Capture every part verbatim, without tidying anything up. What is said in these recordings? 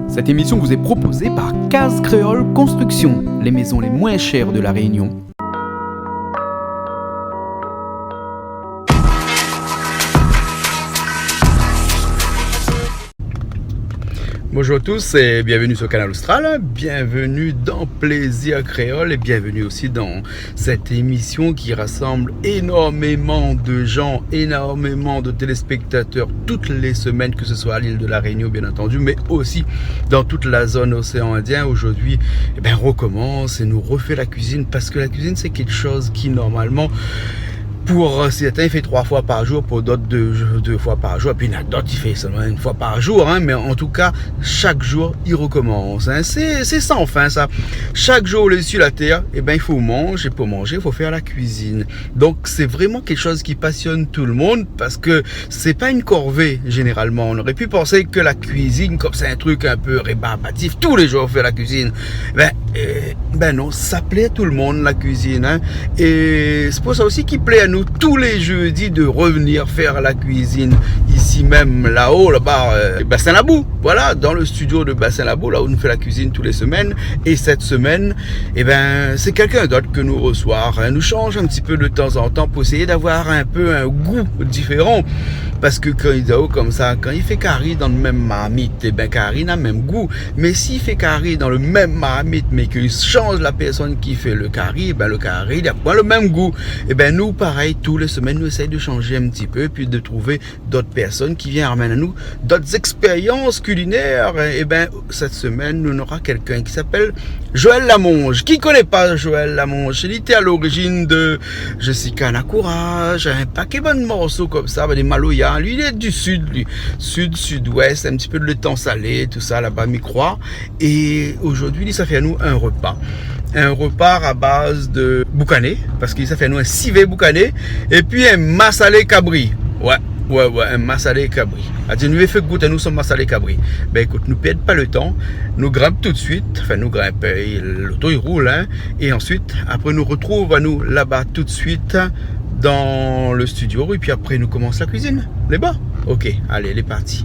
Cette émission vous est proposée par Case Créole Construction, les maisons les moins chères de La Réunion. Bonjour à tous et bienvenue sur Kanal Austral. Bienvenue dans Plaisir Créole et bienvenue aussi dans cette émission qui rassemble énormément de gens, énormément de téléspectateurs toutes les semaines, que ce soit à l'île de la Réunion, bien entendu, mais aussi dans toute la zone océan Indien. Aujourd'hui, eh ben, on recommence et nou refé la cuisine parce que la cuisine, c'est quelque chose qui, normalement, pou, euh, sèrtin, i fé troi foi par jour, pou dot, dé, dé foi par jour, épi néna dot i fé solman in foi par jour, hein, mé an tou ka, shak jour, i rekomans, hein. Sé, sé san fin, sa. Shak jour ou lé si la tèr, é bin, i fo manzé, é pou manzé, i fo fé la kuizine. Donk, sé vréman kékshoz ki pasionn tout le moun, parske sé pa in korvé, zénéralman. On noré pu pansé ke la kuizine, kom sé in truk in pé rébarbatif, tou lé jour fé la kuizine. Bin, euh, bin non, sa plé a tout le moun, la kuizine, hein. É sé pou sa osi ki plé anou tou lé jédi de revenir fèr la kuizine isi mèm, laba, laba, euh, Bassin Labou. Voilà, dan le studio de Bassin Labou, la ousa nou fé la kuizine tou lé semèn. É sèt semèn, é bin, sé kèlkin dot ke nou resoi, hein. Nou sanz in ti pé de tanzantan pou éséy avoir in pé in gou diféran. Parske kan i di aou komsa, kan i fé kari dan le mèm marmit, é bin, kari na mèm gou. Mé si i fé kari dan le mèm marmit, mé ke i sanz la pèrsone ki fé le kari, bin, le kari, li na poin le mèm gou. É bin, nou, parèy, tou lé semèn, nou éséy de sanzé in ti pé, épi de trouvé dot pèrsone ki vien amenn anou dot zékspérians kulinèr. É bin, sèt semèn, nou nora kèlkin ki apèl Joël Lamonge. Ki koné pa Joël Lamonge ? Li té a lorizin de Jessica Nacourage, in paké bann morso komsa, bann dé maloya. Li, li lé di sid, li. Sid, sidouès, in ti pé de Létan Salé, tousa laba, mi kroi. É zordi, li sa fé anou in repa. In repa a baz de boukané, parske li sa fé anou in sivé boukané, épi in masalé kabri. Oué, oué, oué, in masalé kabri. Li di, nou fé gout anou son masalé kabri. Bin, ékout, nou pèrd pa le tan, nou grinp tout suit, anfin, nou grinp, euh, loto i roul, hein, é ansuit, apré, nou retrouv anou laba tout suit dan le studio, épi apré, nou komans la kuizine. Lé bon ? Ok, alé, lé parti.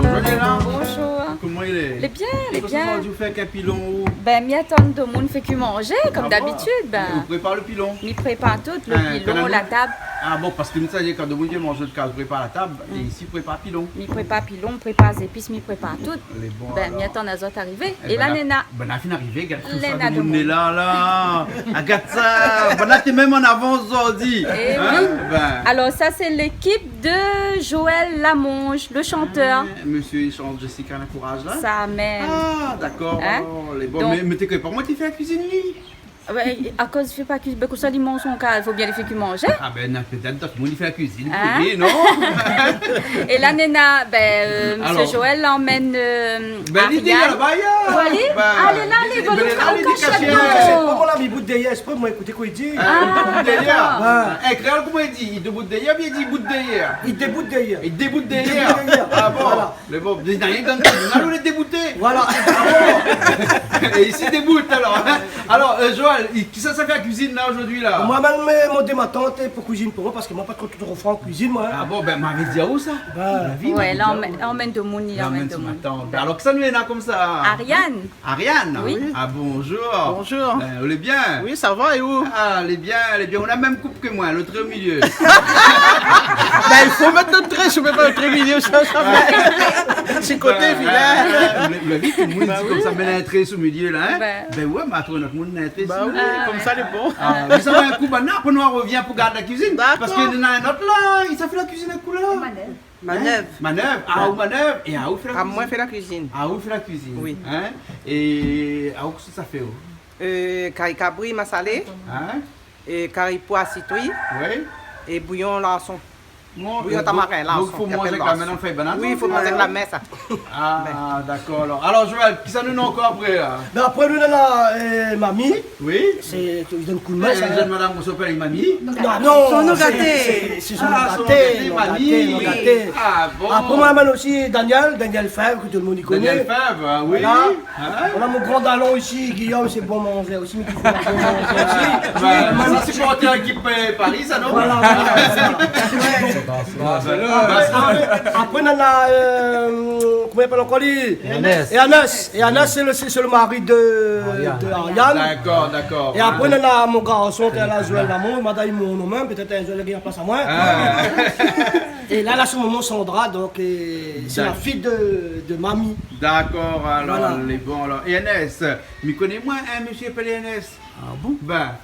Bonjour, Léna. Bonjour. Koman i lé ? Lé bien, lé bien. É kosa ou fé avèk in pilon, ou ? Bin, mi atann demoun fé kui manzé, kom dabitid, bin. Ah bon ? Ou prépar le pilon ? Mi prépar tout, le pilon, la tab. Ah bon, parske nou, sa i di, kan demoun i vien manzé nout kaz, prépar la tab, é isi, prépar pilon. Mi prépar pilon, prépar zépis, mi prépar tout. Lé bon, alor. Bin, mi atann azot arivé. É la, néna Banna fine arivé, gard tousa, demoun lé la, la. Gard sa, banna té mèm an avans zordi. Eh oui. Hein ? Bin. Alor, sa, sé lékip de Joël Lamonge, le chanteur. Ah, mésyé i shant Jessica Nacourage, la ? Sa mèm. Ah, dakor. Hein ? Lé bon. Donk, mé, mé té koné pa moin té fé la kuizine, li. Oué, akoz i fé pa kuizine, bin, konmsa li manz son kaz, fo bien li fé kui manzé. Ah bin, na pétèt dot moun i fé la kuizine pou li, non ? É la, néna, bin, euh, mésyé Joël la amenn, euh, Ariane. Bin, li lé la, laba, ya. Ou alé ? Bin, alé, la, li lé la, li lé kashé. Kashèt, non. Kashèt, pa mon ami, bout dèrièr, èsprè, moin, ékout kosa i di. Ah, bout dèrièr. Oué. An kréol, koman i di ? I debout dèrièr, oubien i di bout dèrièr ? I debout dèrièr. I debout dèrièr. I debout dèrièr. Ah bon ? Voilà. Mé bon, mé na rienk dan le tribinal ou lé debouté. Voilà. Ah bon ? É isi, debout, alor, hein ? Alor, euh, Joël, i, kisa sa fé la kuizine, la, zordi, la ? Moin, moin, moin, moin, mon matant, pou kuizine pou moin, parske moin, pa tro, tro for an kuizine, moin, hein. Ah bon, bin, moin lavé di aou sa. Bin. Bin oui, moin lavé di aou. Oué, la, amenn, amenn demoun, amenn demoun. Alor, kisa nou néna komsa ? Ariane. Ariane ? Oui. Ah, bonjour. Bonjour. Bin, ou lé bien ? Oui, sa va, é ou ? Ah, lé bien, lé bien. Ou la mèm koup ke moin, le tré o milié. Bin, i fo mèt le tré, si ou mèt pa le tré o milié, sa, sa va. Sé koté, filin. Bin, ou la vi, tout le moun i di komsa, mèt in tré sou milié, la, hein ? Bin. Bin oué, mé atann, nout moun, in tré sou milié. Bin oui, komsa, lé bon. Ah, mé sa va, in kou, banna, apré, nou revien pou gard la kuizine. Dakor. Parske néna in ot, la, i sa fé la kuizine avèk koulèr. Manèv. Manèv. Ah, ou manèv, é aou fé la kuizine. Ah, moin fé la kuizine. Ah, ou fé la kuizine. Oui. Hein ? É aou, kosa ou sa fé, ou ? Euh, kari kabri masalé. Hein ? É kari poi sitri. Oui. É bouyon larson. Oui, an tamarin, la, donk, i fo manz avèk la min, i fé banann, oui, i fo manz avèk la min, sa. Ah, dakor, alor. Alor, Joël, kisa nou néna ankor apré, la ? Bin, apré, nou néna, euh, Mami. Oui. Sé, i donn koudmin, sa. Sé in jenn madam, koman i apèl, Mami ? Non, non, sé, sé, sé son nom gaté, Mami. Ah, son nom gaté, non gaté, non gaté. Ah, bon. Apré, moin néna osi Daniel, Daniel Fèvre, ke tout le monde i koné. Daniel Fèvre, ah oui. Voilà. Hein ? Néna mon gran dalon isi, Guillaume, sé bon manzé osi, mé ki fé bon manzé osi. Bin, sa, sé pou lékip, euh, Paris, sa, non ? Voilà, voilà, voilà. Barcelone. Apré, apré, nou néna, euh, koman i apèl ankor li ? Ernest. Ernest. Ernest, sé le, sé, sé le mari de, de Ariane. Dakor, dakor. É apré, nou néna mon garson, té la, Joël Lamont, madam, mon nom, pétèt in zour, li gingn la plas amoin. Ah. É la, la, sé momon Sandra, donk, euh, sé la fiy de, de Mami. Dakor, alor, lé bon, alor. Voilà. Ernest, mi koné, moin, in mésyé i apèl Ernest. Ah bon ? Bin,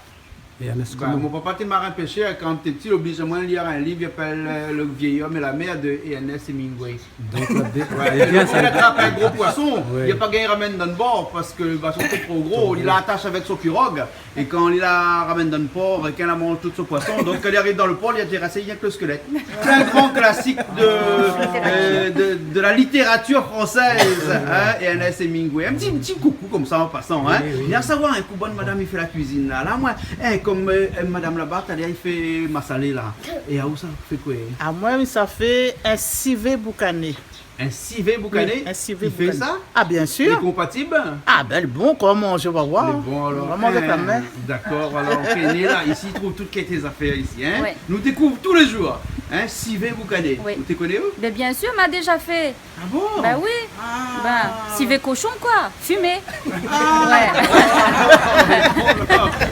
Ernest, bin, koman ? Mon papa té marin péshèr, kan mi té pti, li oblij amoin lir in liv, i apèl, euh, Le vieil homme et la mer de Ernest Hemingway. Donk, la dé-, ouais, lé bien, sa. Li la trap in gro poison, li la pa gingn ramèn dann bor, parske lo poison té tro gro, li la atash avèk son pirog. É kan li la ramèn dann por, rèkin la manz tout son poison. Donk, kan li ariv dann por, li la déras rienk lo skélèt. Sé in gran klasik de, euh, de, de la littérature française, hein, Ernest Hemingway. In pti, in pti koukou konmsa an pasan, hein. Oui, oui. Li la savoir in kou bann madam i fé la kuizine la. La, moin, hein, konm, euh, madam laba, talèr li fé masalé la. É aou sa, ou fé koué ? Amoin, sa fé in sivé boukané. In sivé boukané ? Oui, in sivé boukané. I fé sa ? Ah, bien sir. Lé konpatib ? Ah, bin, lé bon, koman, mi sa voir. Lé bon, alor. Vréman, avèk la min. Hein, dakor, alor, ou koné la, isi, i trouv tout kalité zafèr isi, hein. Ouais. Nou dékouv tou lé zour, hein, sivé boukané. Oui. Ou té koné, ou ? Bin, bien sir, ma déza fé. Ah bon ? Bin oui. Ah. Bin, sivé koshon, koi. Fimé. Ah. Ouais.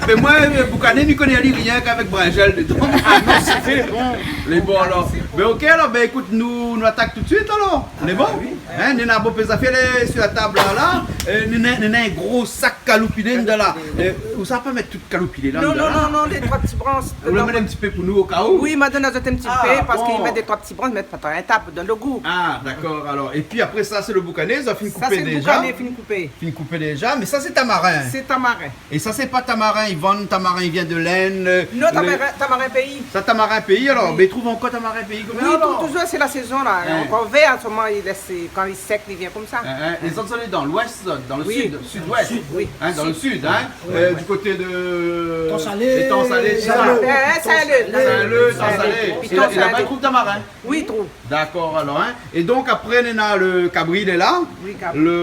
Mé moin, euh, boukané, mi koné ali rienk avèk brinzèl dedan. Ah non, sé bon. Lé bon, alor. Bin, ok, alor, bin, ékout, nou, nou atak tout suit, alor. Lé bon ? Ah, oui. Hein, néna bonpé zafèr, lé sur la tab la, la. Euh, néna, néna in gro sak kaloupilé dedan la. Euh, ou sa pa mèt tout kaloupilé la, non, dedan la ? Non, non, non, lé troi pti bransh dedan. Ou la mèt in pti pé pou nou, o ka ou ? Oui, ma donn azot in pti pé, parske i mèt dé troi pti bransh, mé pa tro, in tap, donn lo gou. Ah, dakor, alor. É pi apré sa, sé lo boukané, sa fine koupé déza. Sa, sé boukané, fine koupé. Fine koupé déza, mé sa, sé tamarin. Sé tamarin. É sa, sé pa tamarin i vann, tamarin i vien de l'Inde, euh, non, tamarin, tamarin péi. Sa, tamarin péi, alor. Oui. Mé i trouv ankor tamarin péi konmsa, alor ? Oui, i trouv touzour, sé la sézon, la. Hein. Ankor vèr, an se moman, li lès, kan li sèk, li vien konmsa. Hein, hein. Lé zot, zot lé dann louès, zot, dann lo sid, sid-ouès. Oui. Hein, dann lo sid, hein. Oui. Euh, du koté de, Étang-Salé, Étang-Salé, Saint-Leu. Saint-Leu. Saint-Leu, Étang-Salé. Étang-Salé. É la, é laba, i trouv tamarin. Oui, i trouv. Dakor, alor, hein. É donk, apré, néna lo kabri, lé la. Oui, kabri. Lo,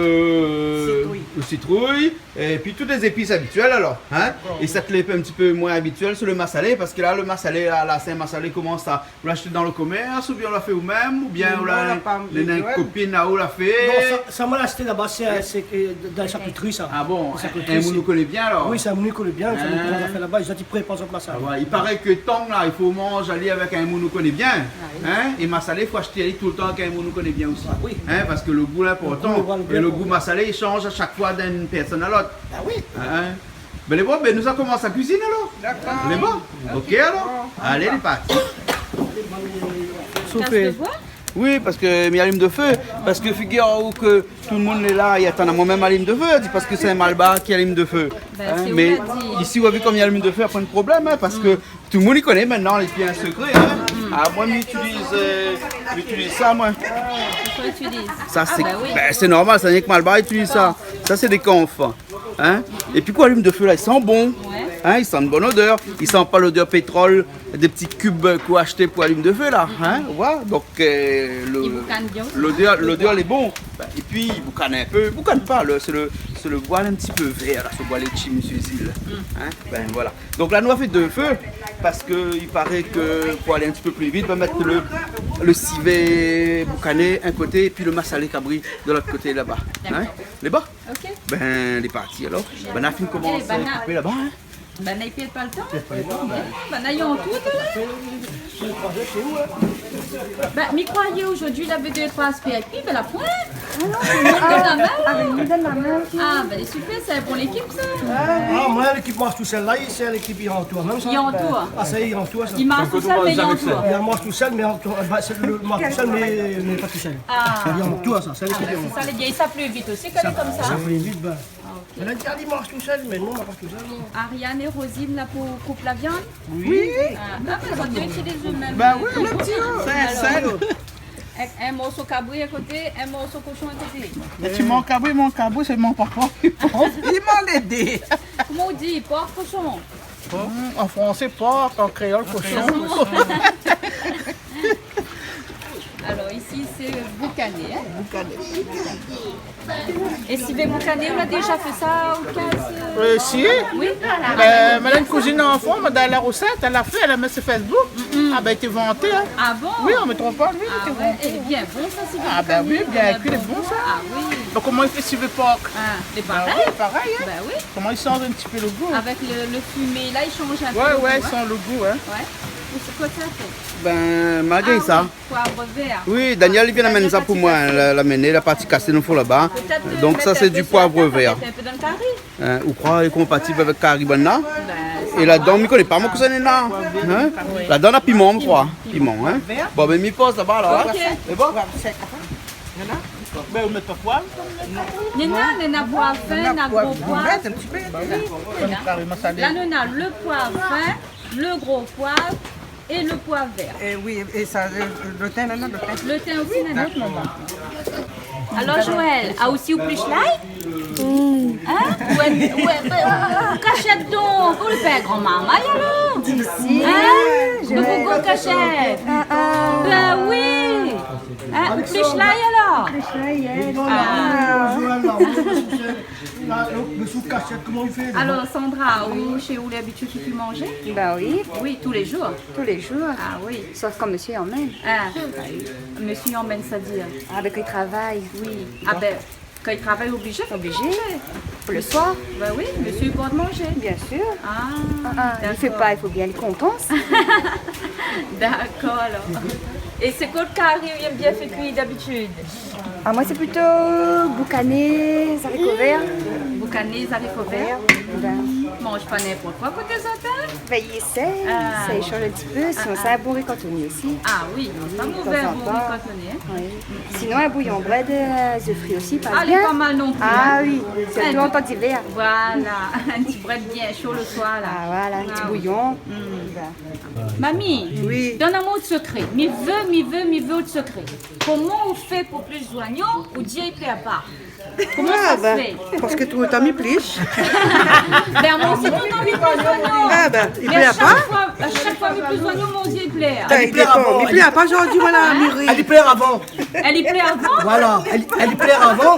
sitrouy. Lo sitrouy. É pi tout lé zépis abitièl, alor, hein. Dakor. É sak lé in pti pé moin abitièl, sé lo masalé, parske la, lo masalé, la, la, sé in masalé, koman sa, ou lashté dann lo komèrs, oubien ou la fé ou mèm, oubien ou la, néna in kopine aou la fé ? Non, sa, sa, moin la ashté laba, sé, sé, euh, dann la sharkitri, sa. Ah bon, in moun ou koné bien, alor ? Oui, sé in moun mi koné bien, sa, mi koné bien. Hein ? Zot i fé laba, zot i prépar zot masalé. Ah ouais, i paré ke tang la, i fo manz ali avèk in moun ou koné bien. Ah oui. Hein ? É masalé, fo ashté ali toultan avèk in moun ou koné bien osi. Ah oui. Hein ? Parske lo gou lé inportan. Lo gou lé bien inportan. É lo gou masalé, i shanj a shak foi d'in pèrsone a lot. Ah oui. Hein ? Bin, lé bon, bin, nou sa komans la kuizine, alor. Dakor. Lé bon ? Ok, alor. Alé, lé parti. Sofé. Kas de boi ? Oui, parske, mé alim de fé. Parske figir aou ke tout lo moun lé la, i atann amoin mèm alim de fé, i di parske sé in malbar ki alim de fé. Bin, hein, sé ou la di. Mé isi, ou la vi, konm i alim de fé, apré in problèm, hein, parske tout lo moun i koné mintnan, lé pi in sekré, hein. Ah, moin, mi itiliz, euh, mi itiliz sa, moin. Kosa ou itiliz ? Sa, sé, ah, bin oui, bin, sé normal, sa, rienk malbar i itiliz sa. Sa, sé dé kanf. Hein ? É pi, koi, alim de fé la, i san bon. Ouais. Hein, i san in bone odèr. I san pa lodèr pétrol, dé pti kib k'ou ashté pou alim de fé la. Hein ? Voilà. Donk, euh, lo, i boukane bien osi, lodèr, lodèr lé bon. Bin, é pi, i boukane in pé. I boukane pa, lo, sé lo, sé lo boi in pti pé vèr la, so boi létshi, mésyé Zil. Hein ? Bin, voilà. Donk la, nou la fé dé fé, parske i paré ke pou alé in pti pé pli vit, nou va mèt lo, lo sivé boukané in koté, épi lo masalé kabri de lot koté laba. Hein ? Dakor. Lé bon ? Ok. Bin, lé parti alor. Bin, na fine komans koupé laba, hein ? Bin, na pèrd pa lo tan. Pèrd pa lo tan. Bin, na tout la. Bin, mi kroiyé zordi lavé dé troi aspé épi, bin, la poin. Ah non, sé Miguel Damel. Ah, ben, lé super, sé in bon lékip, sa. Ah, moin, lékip Marsh Tousèl la, sé lékip i antour, mèm sa. I antour. Ah, sa, i antour, sa. I marsh tousèl, mé i antour. I marsh tousèl, mé i antour. Ba, sé lo marsh tousèl, mé, mé pa tousèl. Ah. I antour, sa, sé lékip i antour. Ah, ben, sé sa, lé bien. Sa i pli vit osi, kan lé konmsa. Sa i pli vit, ben. Ah, ok. Èl la di, li marsh tousèl, mé non, moin pa tousèl, non. Ariane é Rosine, la, pou koup la viann ? Oui. Ah, ah, ben, zot i itiliz lo mèm. Ben oui, lo ti, sé sèl. Alor, in, in morso kabri a koté, in morso koshon a koté. Mé ti manz kabri, manz kabri, sé mon papa ki pans. Li manz lé dé. Koman ou di, por, koshon ? Hmm, an fransé, por, an kréol, koshon. Koshon. Alor, isi, sé boukané, in ? Boukané. É si vé boukané, ou la déza fé sa, ou kas, euh, si. Oui. Ben, madam kouzine anfan, madam la rosèt, èl la fé, èl la mèt si Facebook. Ah ben, té vanté, in. Ah bon ? Oui, an mèt tro pa, oui, té vanté. Ah ouais, é bien bon, sa, si vé boukané. Ah ben oui, bien kui, lé bon, sa. Ah oui. Donk, koman i fé si vé por ? Ah, sé parèy. Ben oui, parèy, in. Ben oui. Koman i sanz in ti pé lo gou ? Avèk lo, lo fimé, la, i sanz in pé lo gou, in. Ouais, ouais, i sanz lo gou, in. Ouais. Ou sé koi sa, fé ? Ben, malgré sa. Ah oui, poiv vèr. Oui, Daniel, li vien amenn sa pou moin, la, la amenn, la parti kasé dan fon laba. Pétèt, euh, mèt in pé si la tab, mèt in pé dan lo kari. Donk sa, sé di poiv vèr. In, ou kroi li lé konpatib avèk kari banna ? Ben, sa va. É ladan, mi koné pa, moin, kosa néna. In ? Oui. Ladan, na piman, mi kroi. Piman, in ? Bon, ben, mi poz laba, la, in ? Ok. Sé bon ? Ben, ou mèt pa poiv ? Néna, néna poiv fin, néna gro poiv. Mèt in ti pé. Oui, néna. Karéman salé. La, néna lo poiv fin, lo gro poiv é lo poiv vèr. É oui, é sa, lo, lo tin, néna lo tin. Lo tin osi, néna. Dakor. Alor, Joël, a, ou osi ou plish lay ? Mm. In ? Ou, ou, ou, ou kashèt donk, ou lé pa gran marmay alor ? Si, si. In ? Donk ou kashèt. Ah, ah. Ben oui. In, ou plish lay alor ? Plish lay, in. Ah. Joël, la, ou, ou, ou, la, lo, lo sou kashèt, koman i fé, la ? Alor, Sandra, ou, shé ou, labitid i kui manzé ? Ben oui. Oui, tou lé zour. Tou lé zour. Ah oui. Sof kan mésyé i amenn. Ah. Mésyé i amenn, sétadir ? Avèk lo travay. Oui. Ah ben, kan i travay, oblizé. Oblizé. Pou lo soir. Ben oui, mésyé i port manzé. Bien sir. Ah, dakor. Ah, ah, li fé pa, i fo bien li kontan. Dakor, alor. É sé koi lo kari ou i èm bien fé kui dabitid ? Ah, moin, sé plito boukané, zariko vèr. Boukané, zariko vèr. Vèr, ben. Manz pa ninport koi koté zot, in ? Ben, i éséy, ah, sa i sanz in ti pé, sinon, ah, ah, sé in bon ri kantonié osi. Ah oui, oui, pa mové, in bon ri kantonié, in. Oui. Sinon, in bouyon brèd, euh, zèf fri osi, i pas bien. Ah, lé pa mal non pli, in. Ah oui, sirtou an tan d'ivèr. Voilà, in ti brèd bien sho lo soir, la. Ah, voilà, in ti bouyon. Ah oui. Mm. Ben. Mami, oui, donn amoin out sekré. Mi vé, mi vé, mi vé out sekré. Koman ou fé pou plish zoignon, ou zié i plèr pa ? Koman sa i fé ? Ah, ben, parske toultan mi plish. Ben, moin osi, toultan mi plish zoignon. Ah, ben, i plèr pa. Mé a shak foi, a shak foi mi plish zoignon, mon zié i plèr. Ben, i plèr pa. I plèr pa zordi, voilà, Miri. Èl i plèr avan. Èl i plèr avan ? Voilà, èl, èl i plèr avan.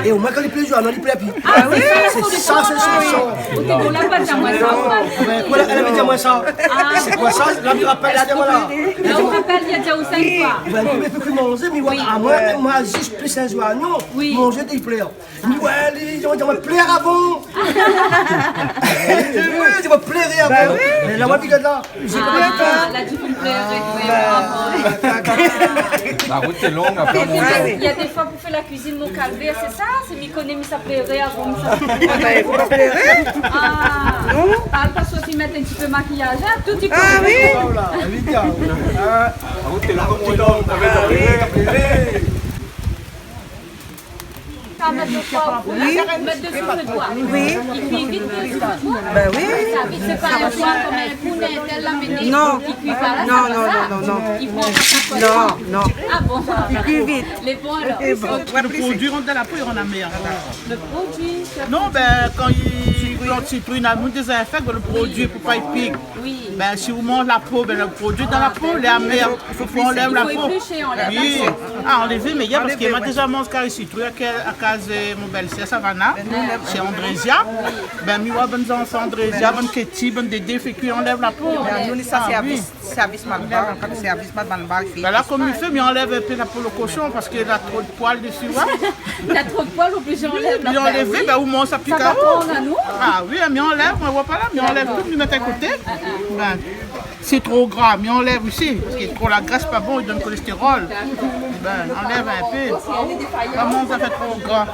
É omoin, kan i plèr zoignon, i plèr pi. Ah oui, sé sa, sé sa, sé sa. Ou té bon, la pa di amoin sa. Ben, voilà, èl la di amoin sa. Ah. Sé koi sa ? La mi rapèl, èl la di amoin la. La ou rapèl, li la di aou sa in foi. Ben, mi pé pi manzé, mi voi, ah, moin, moin, zis plish in zoignon, mon zié i plèr. Mi voi, li, li, li plèr avan. Oui, li plèr avan. Ben oui. Mé la, moin, mi gard la. Ah, la di pou plèr, oui, avan. La rout lé long, apré, mon gars. Néna, néna dé foi pou fé la kuizine, mon kalvèr, sé sa, sé mi koné, mi sa plèr avan, mi sa... Ah ben, i fo pa plèr. Ah. Non. Parl pa, sort i mèt in ti pé makiyaz, in, tout i... Ah oui. Ah, la rout lé long, mon gars. Ah oui. Sa mèt lo poiv, oui, mèt desi lo poiv. Oui. I kui vit desi lo poiv. Ben oui. Sa, sé pa in poiv konm in poulé, tèl la, mé i kui pa la, sa, non, non. I pran pa sa. Non, non. Ah bon. I kui vit. Lé bon alor. Lé bon. Lo produi i rant dan la po, i rann amèr. Lo produi, sa. Non, ben, kan i plant sitrin, na moun dézinfèk, ben, lo produi pou pa i pik. Oui. Ben, si ou manz la po, ben, lo produi dan la po, lé amèr. I fo anlèv la po. I fo épluché, anlèv la po. Oui. Ah, anlèv, mé yèr, parske moin déza manz kari sitrin a kaz, euh, mon bèl-sèr Savannah, shé Andrésia. Ben, mi voi bann zanfan Andrésia, bann Katie, bann Dédé, fé kui anlèv la po. Ah oui. Sèrvis malbar, sèrvis malbar, sèrvis malbar. Ben la, koman mi fé, mi anlèv in pé la po lo koshon, parske na tro poil desi, ouais. Na tro poil, oblizé anlèv la po. Mi anlèv, ben, ou manz sa pi karo. Sa va pran anou. Ah oui, mi anlèv, moin, ou voi pa la, mi anlèv tout, mi mèt a koté. Ben, sé tro gra, mi anlèv osi, parske tro la grès pa bon, i donn kolèstérol. Bin, anlèv in pé. Koman sa fé tro gran ?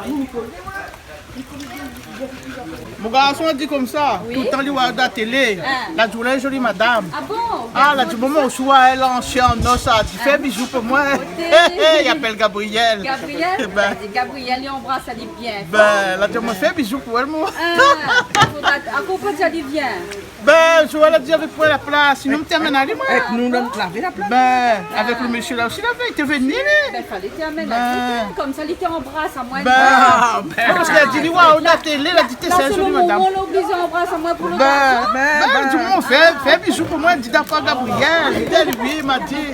Mon garson la di konmsa, oui, toultan li oi dan la télé, ah, la di ou lé zoli madam. Ah bon ? Ah, la di, bon, mon soi, èl ansien an os, la di, fé bizou pou moin. Oté. Li apèl Gabriel. Gabriel ? Bin. La di, Gabriel, li anbras ali bien for. Bin, la di, moin fé bizou pou èl, moin. Ah, fodra, akoz pa di ali vien ? Bin, zot la di avèk moin la plas, sinon mi té amenn ali, moin. Èk nou, nou lavé la plas. Bin, avèk lo mésyé la osi, la vé, li té vni, li. Bin, falé té amenn ali, konmsa li té anbras amoin. Bin, parske la di, li oi aou dan la télé, la di, té sé zoli madam. La, sé lo moman, la oblizé anbras amoin pou lo garson. Bin, bin, di, moin fé, fé bizou pou moin, di, dakor, Gabriel. Li di, oui, ma di.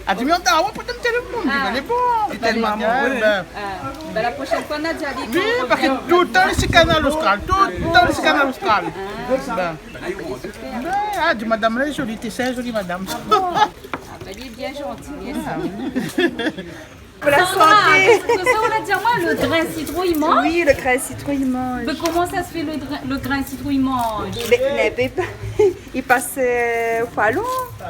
La di, mé ou té oi, pou té téléfone, mi di, bin, lé bon. Li té tèlman amouré. Bin, la proshèn foi, Nadia, li, oui, parske toultan li si Kanal Austral, toultan li si Kanal Austral. Bin. Bin, ah, di madam la lé zoli, té sé zoli madam. Ah bon ? Ah, bin, li lé bien zanti, bien sa. Ah, oui. Pou la santé. Sandra, kosa ou la di amoin, lo grin sitron i manz ? Oui, lo grin sitron i manz. Mé koman sa sé fé lo grin, lo grin sitron i manz ? Bin, li pas, li pas, euh, o poêlon.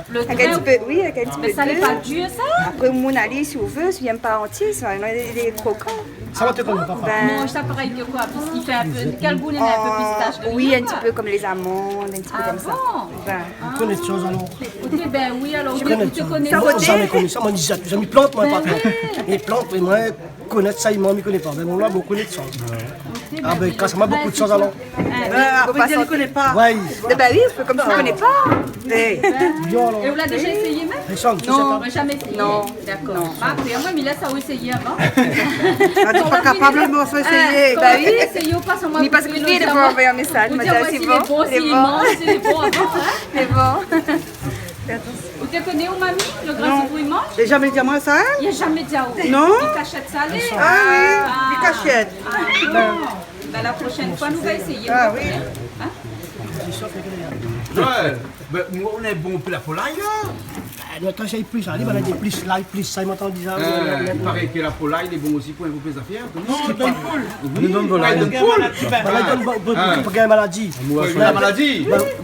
Lo grin. Avèk in ti pé, oui, avèk in ti pé d'oil. Mé sa lé pa dir, sa ? Apré, ou manz ali, si ou vé, si ou yèm pa antié, sa, lé, lé krokan. Sa va, té koné pa. Bin. Manz sa parèy ke koi, parske li fé in pé, kèl gou, li na in pé pistash dedan, oui, in ti pé konm lé zamann, in ti pé konmsa. Ah bon ? Bin. Ou koné de shoz, alor ? Oté, bin oui, alor, ou té koné sa, ou té... Zamé koni sa, moin, mi, zamé plant, moin, pa plant. Bin oui. Lé plant, mé moin, konèt sa, i manz, mi koné pa. Mé bon, la, bon, koné de shoz. Oté, bin oui. Ah, bin, gras amoin, bonpé de shoz, alor. Ah oui. Bin, apré, li koné pa. Ouais. Bin oui, sé konm si li koné pa. É. Bien, alor. É ou la déza éséyé mèm ? Personn, non, sé pa. Ou la zamé éséyé ? Non. Dakor. Non. Ba, apré, moin, mi lès aou éséyé avan. Ah, ou lé pa kapab, mé ou fé éséyé. Ah, kan ou di éséyé, ou pas amoin in kout d'fil, ou anvoy in mésaz, ou di amoin si lé bon, si lé bon, si lé bon avan, hein. Lé bon. Ou té koné ou, mami, lo grin sitron i manz ? Non. Li la zamé di amoin sa, hein ? Li la zamé di aou ? Non. Li kashèt sa, li. Ah oui, li kashèt. Ah bon. Bin, la proshèn foi, nou va éséyé. Ah oui. Hein ? Joël, bin, moin, ou lé bon pou la polay, la. Ah, non, atann, sa i plis, alé, banna i di plis lay, plis sa, i antann di sa. Euh, i paré ke la polay lé bon osi pou in pé zafèr. Non, i donn poul. Oui, i donn poul. Banna i donn pou, pou, pou gingn maladi. Pou la maladi.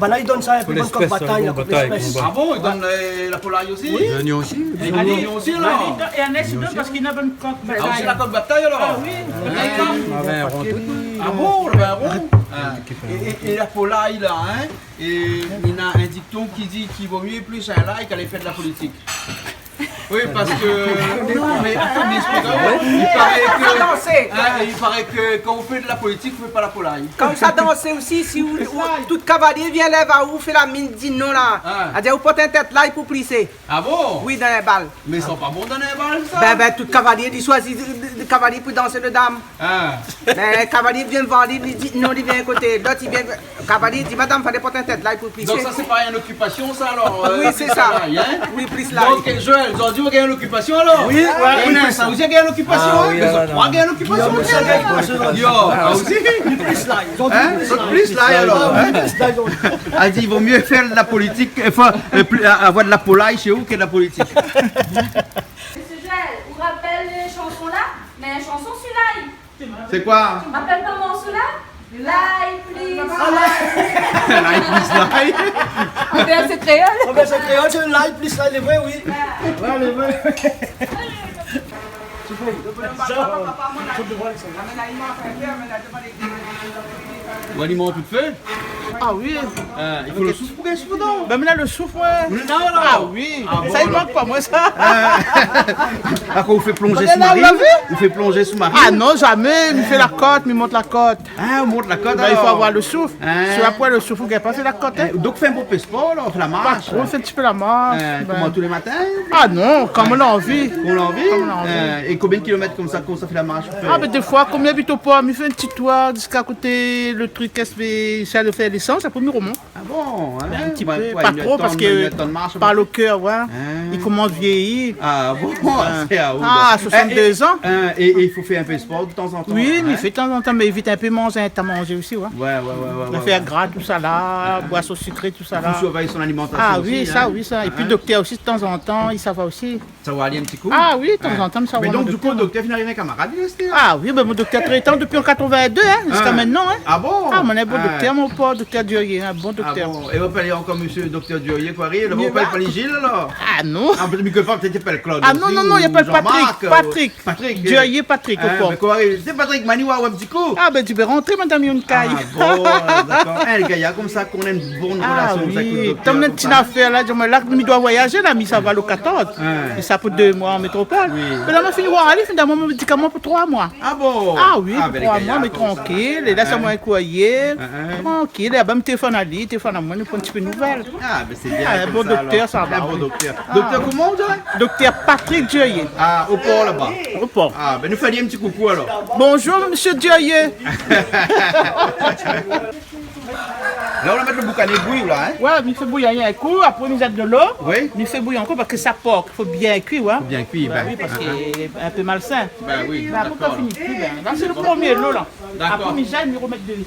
Banna i donn sa pou bann kok batay, la, kok léspès. Ah bon, i donn, euh, la polay osi ? Oui. Lé zonion osi. É lé zonion osi, la. É in ès i donn parske néna bann kok batay. Ah, osi la kok batay, alor ? Ah oui. Ah bon, bin bon. Ah. É, é, é la polay, la, hein ? É néna in dikton ki di k'i vo myé éplis in lay k'alé fé de la politik. Oui, parske, non, mé atann, mi ésplik aou. I paré ke, hein, i paré ke kan ou fé de la politik, ou fé pa la polay. Kan ou sa dansé osi, si ou, ou, tout kavalié vien lèv aou, ou fé la min, di non la. Ah. Sa di ou port in tèt lay pou plisé. Ah bon ? Oui, dan in bal. Mé sa pa bon dan in bal, sa. Bin, bin, tout kavalié, li shoizi de, de, de kavalié pou dansé lo dam. Ah. Bin, kavalié vien devan li, li di non, li vien koté. Lot, li vien, kavalié di, madam, falé port in tèt lay pou plisé. Donk sa, sé pa in okipasion, sa, alor, euh, plis lay, hein ? Oui, sé sa. Oui, plis lay. Donk, Joël, zordi, ou gingn in okipasion, alor ? Oui, ouais. Néna sa, ou gingn in okipasion, hein ? Ah oui, non, non. Mé sa, ou gingn in okipasion, ou gingn in okipasion. Yo, ah, osi. Plis lay. Hein ? Plis lay, alor, hein ? Plis lay, zordi. La di, i vo myé fé de la politik, anfin, euh, pli, a, avoir de la polay shé ou ke de la politik. Mésyé Joël, ou rapèl shanson la ? Mé shanson si lay. Sé koi ? Rapèl pa morso la ? Lay plis lay. Ah, lay. Lay plis lay. Oubien sé kréol ? Oubien sé kréol, sé lay plis lay, lé vré, oui. Ah. Ouais, lé vré. Ou aliman tout fé ? Ah oui. Euh, i fo lo souf pou gingn souf dedan. Bin, mi na lo souf, ouais. Ou na la ? Ah oui. Ah bon, alor. Sa i mank pa moin, sa. Ah, kan ou fé plonzé sou-marin, ou fé plonzé sou-marin ? Ah non, zamé. Mi fé la kot, mi mont la kot. Ah, ou mont la kot, alor. Bin, i fo avoir lo souf. Ah. Si ou na poin lo souf, ou gingn pa fé la kot, hein. Eh, donk, fé in bonpé spor, alor, fé la marsh. Ba, ou fé in ti pé la marsh, bin. Eh, koman, tou lé matin ? Ah non, kan moin na anvi. Kan ou na anvi ? Kan moin na anvi. Eh, é konbien de kilomèt konmsa, kan ou sa fé la marsh, ou fé ? Ah, bin, défoi, kom mi abit o por, mi fé in ti tour ziska koté lo truk S V, sa i fé lésans, apré mi romont. Ah bon, hein ? In ti pé, pa tro, parske par lo kèr, ouais. Hein ? I komans vyéyi. Ah bon, sé a ou, donk. Ah, soixante-deux ans. Eh, eh, hein, é, é i fo fé in pé spor de tanzantan, hein ? Oui, mi fé de tanzantan, mé évit in pé manzé, ta manzé osi, ouais. Ouais, ouais, ouais, ouais. Afèr gra, tousala, boison sikré, tousala. Fo sirvèy son alimantasion osi, hein. Ah oui, sa, oui, sa. É pi, doktèr osi, de tanzantan, i sava osi. Sa va alé in ti kou ? Ah oui, tanzantan, sa va. Mé donk, di kou, doktèr, fine ariv in kamarad, li, Esther ? Ah oui, bin, mon doktèr trétan dopi an quatre-vingt-deux, hein, ziska mintnan, hein. Ah bon ? Ah, mon bon doktèr, mon pov doktèr. Doktèr Durier, in bon doktèr. Ah bon ? É ou apèl ankor mésyé doktèr Durier, koi, ri, ou apèl pa li Gilles, alor ? Ah non. Ah, pétèt mi koné pa, pétèt i apèl Claude osi, ou Jean-Marc, Patrick, ou Patrick. Patrick. Durier Patrick, o pov. Mé koi, ri, sé Patrick, mani, wa, wa, in ti kou. Ah ben, ti pé rantré, madam Yonkay. Ah bon, dakor. In, lé gayar konmsa, koné in bon rélasion konmsa avèk doktèr. Tann in ti nafèr la, di amoin la, mi doi voyazé la, mi sava lo katorz. É sa pou dé moi an métropol. Mé la, ma fini oir ali, fini done amoin mon médikaman pou troi moi. Ah bon ? Ah oui, pou troi moi, mé trankil. É la, sa moin kouyé. Trankil. É ben, mi téléfone ali, téléfone amoin, nou pran in ti pé nouvèl. Ah ben, sé bien. Ah, in bon doktèr, sa va, oui. Doktèr koman, ou di ? Doktèr Patrick Durier. Ah, o por laba. O por. Ah ben, nou fé ali in ti koukou alor. Bonjour, mésyé Durier. La, ou la mèt lo boukané bouyi la, in ? Ouais, mi fé bouyi in kou, apré mi zèt dolo. Oui. Mi fé bouyi ankor parske sa por, i fo bien kui, ouais. Fo bien kui, ben oui, parske lé in pé malsin. Ben oui, dakor. Mé apré, kan fini kui, ben, la, sé lo promié lo la. Dakor. Apré mi zèt, mi romèt dé.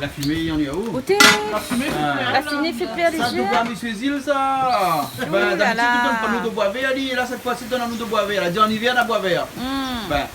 La fimé, néna ou ? Gout. La fimé, la fimé i fé pèr lé zié. Sa, dobo, mésyé Zil, sa. Ben, dabitid, ou done pa nou do boi vèr, li, la, sèt foi-si, done anou do boi vèr. La di an ivèr, na boi vèr. Ben.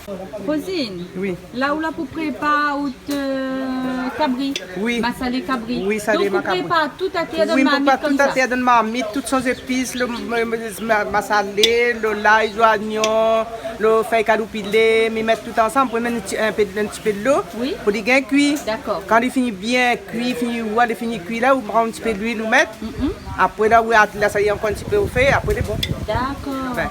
Rosine. Oui. La ou la pou prépar out, euh, kabri. Oui. Masalé kabri. Oui, sa. Donk ou prépar tout atèr dan marmit konmsa. Oui, mi prépar tout atèr dan marmit, tout son zépis, lo, ma-, ma-, masalé, lo lay, zoignon, lo fèy kaloupilé, mi mèt tout ansanm, apré mi mèt in ti, in pé, in ti pé dolo pou li gingn kui. Dakor. Kan li fini bien kui, fini, ou oi, li fini kui la, ou pran in ti pé luil, ou mèt. Apré la, ou la, sa i lé ankor in ti pé o fé, apré lé bon. Dakor.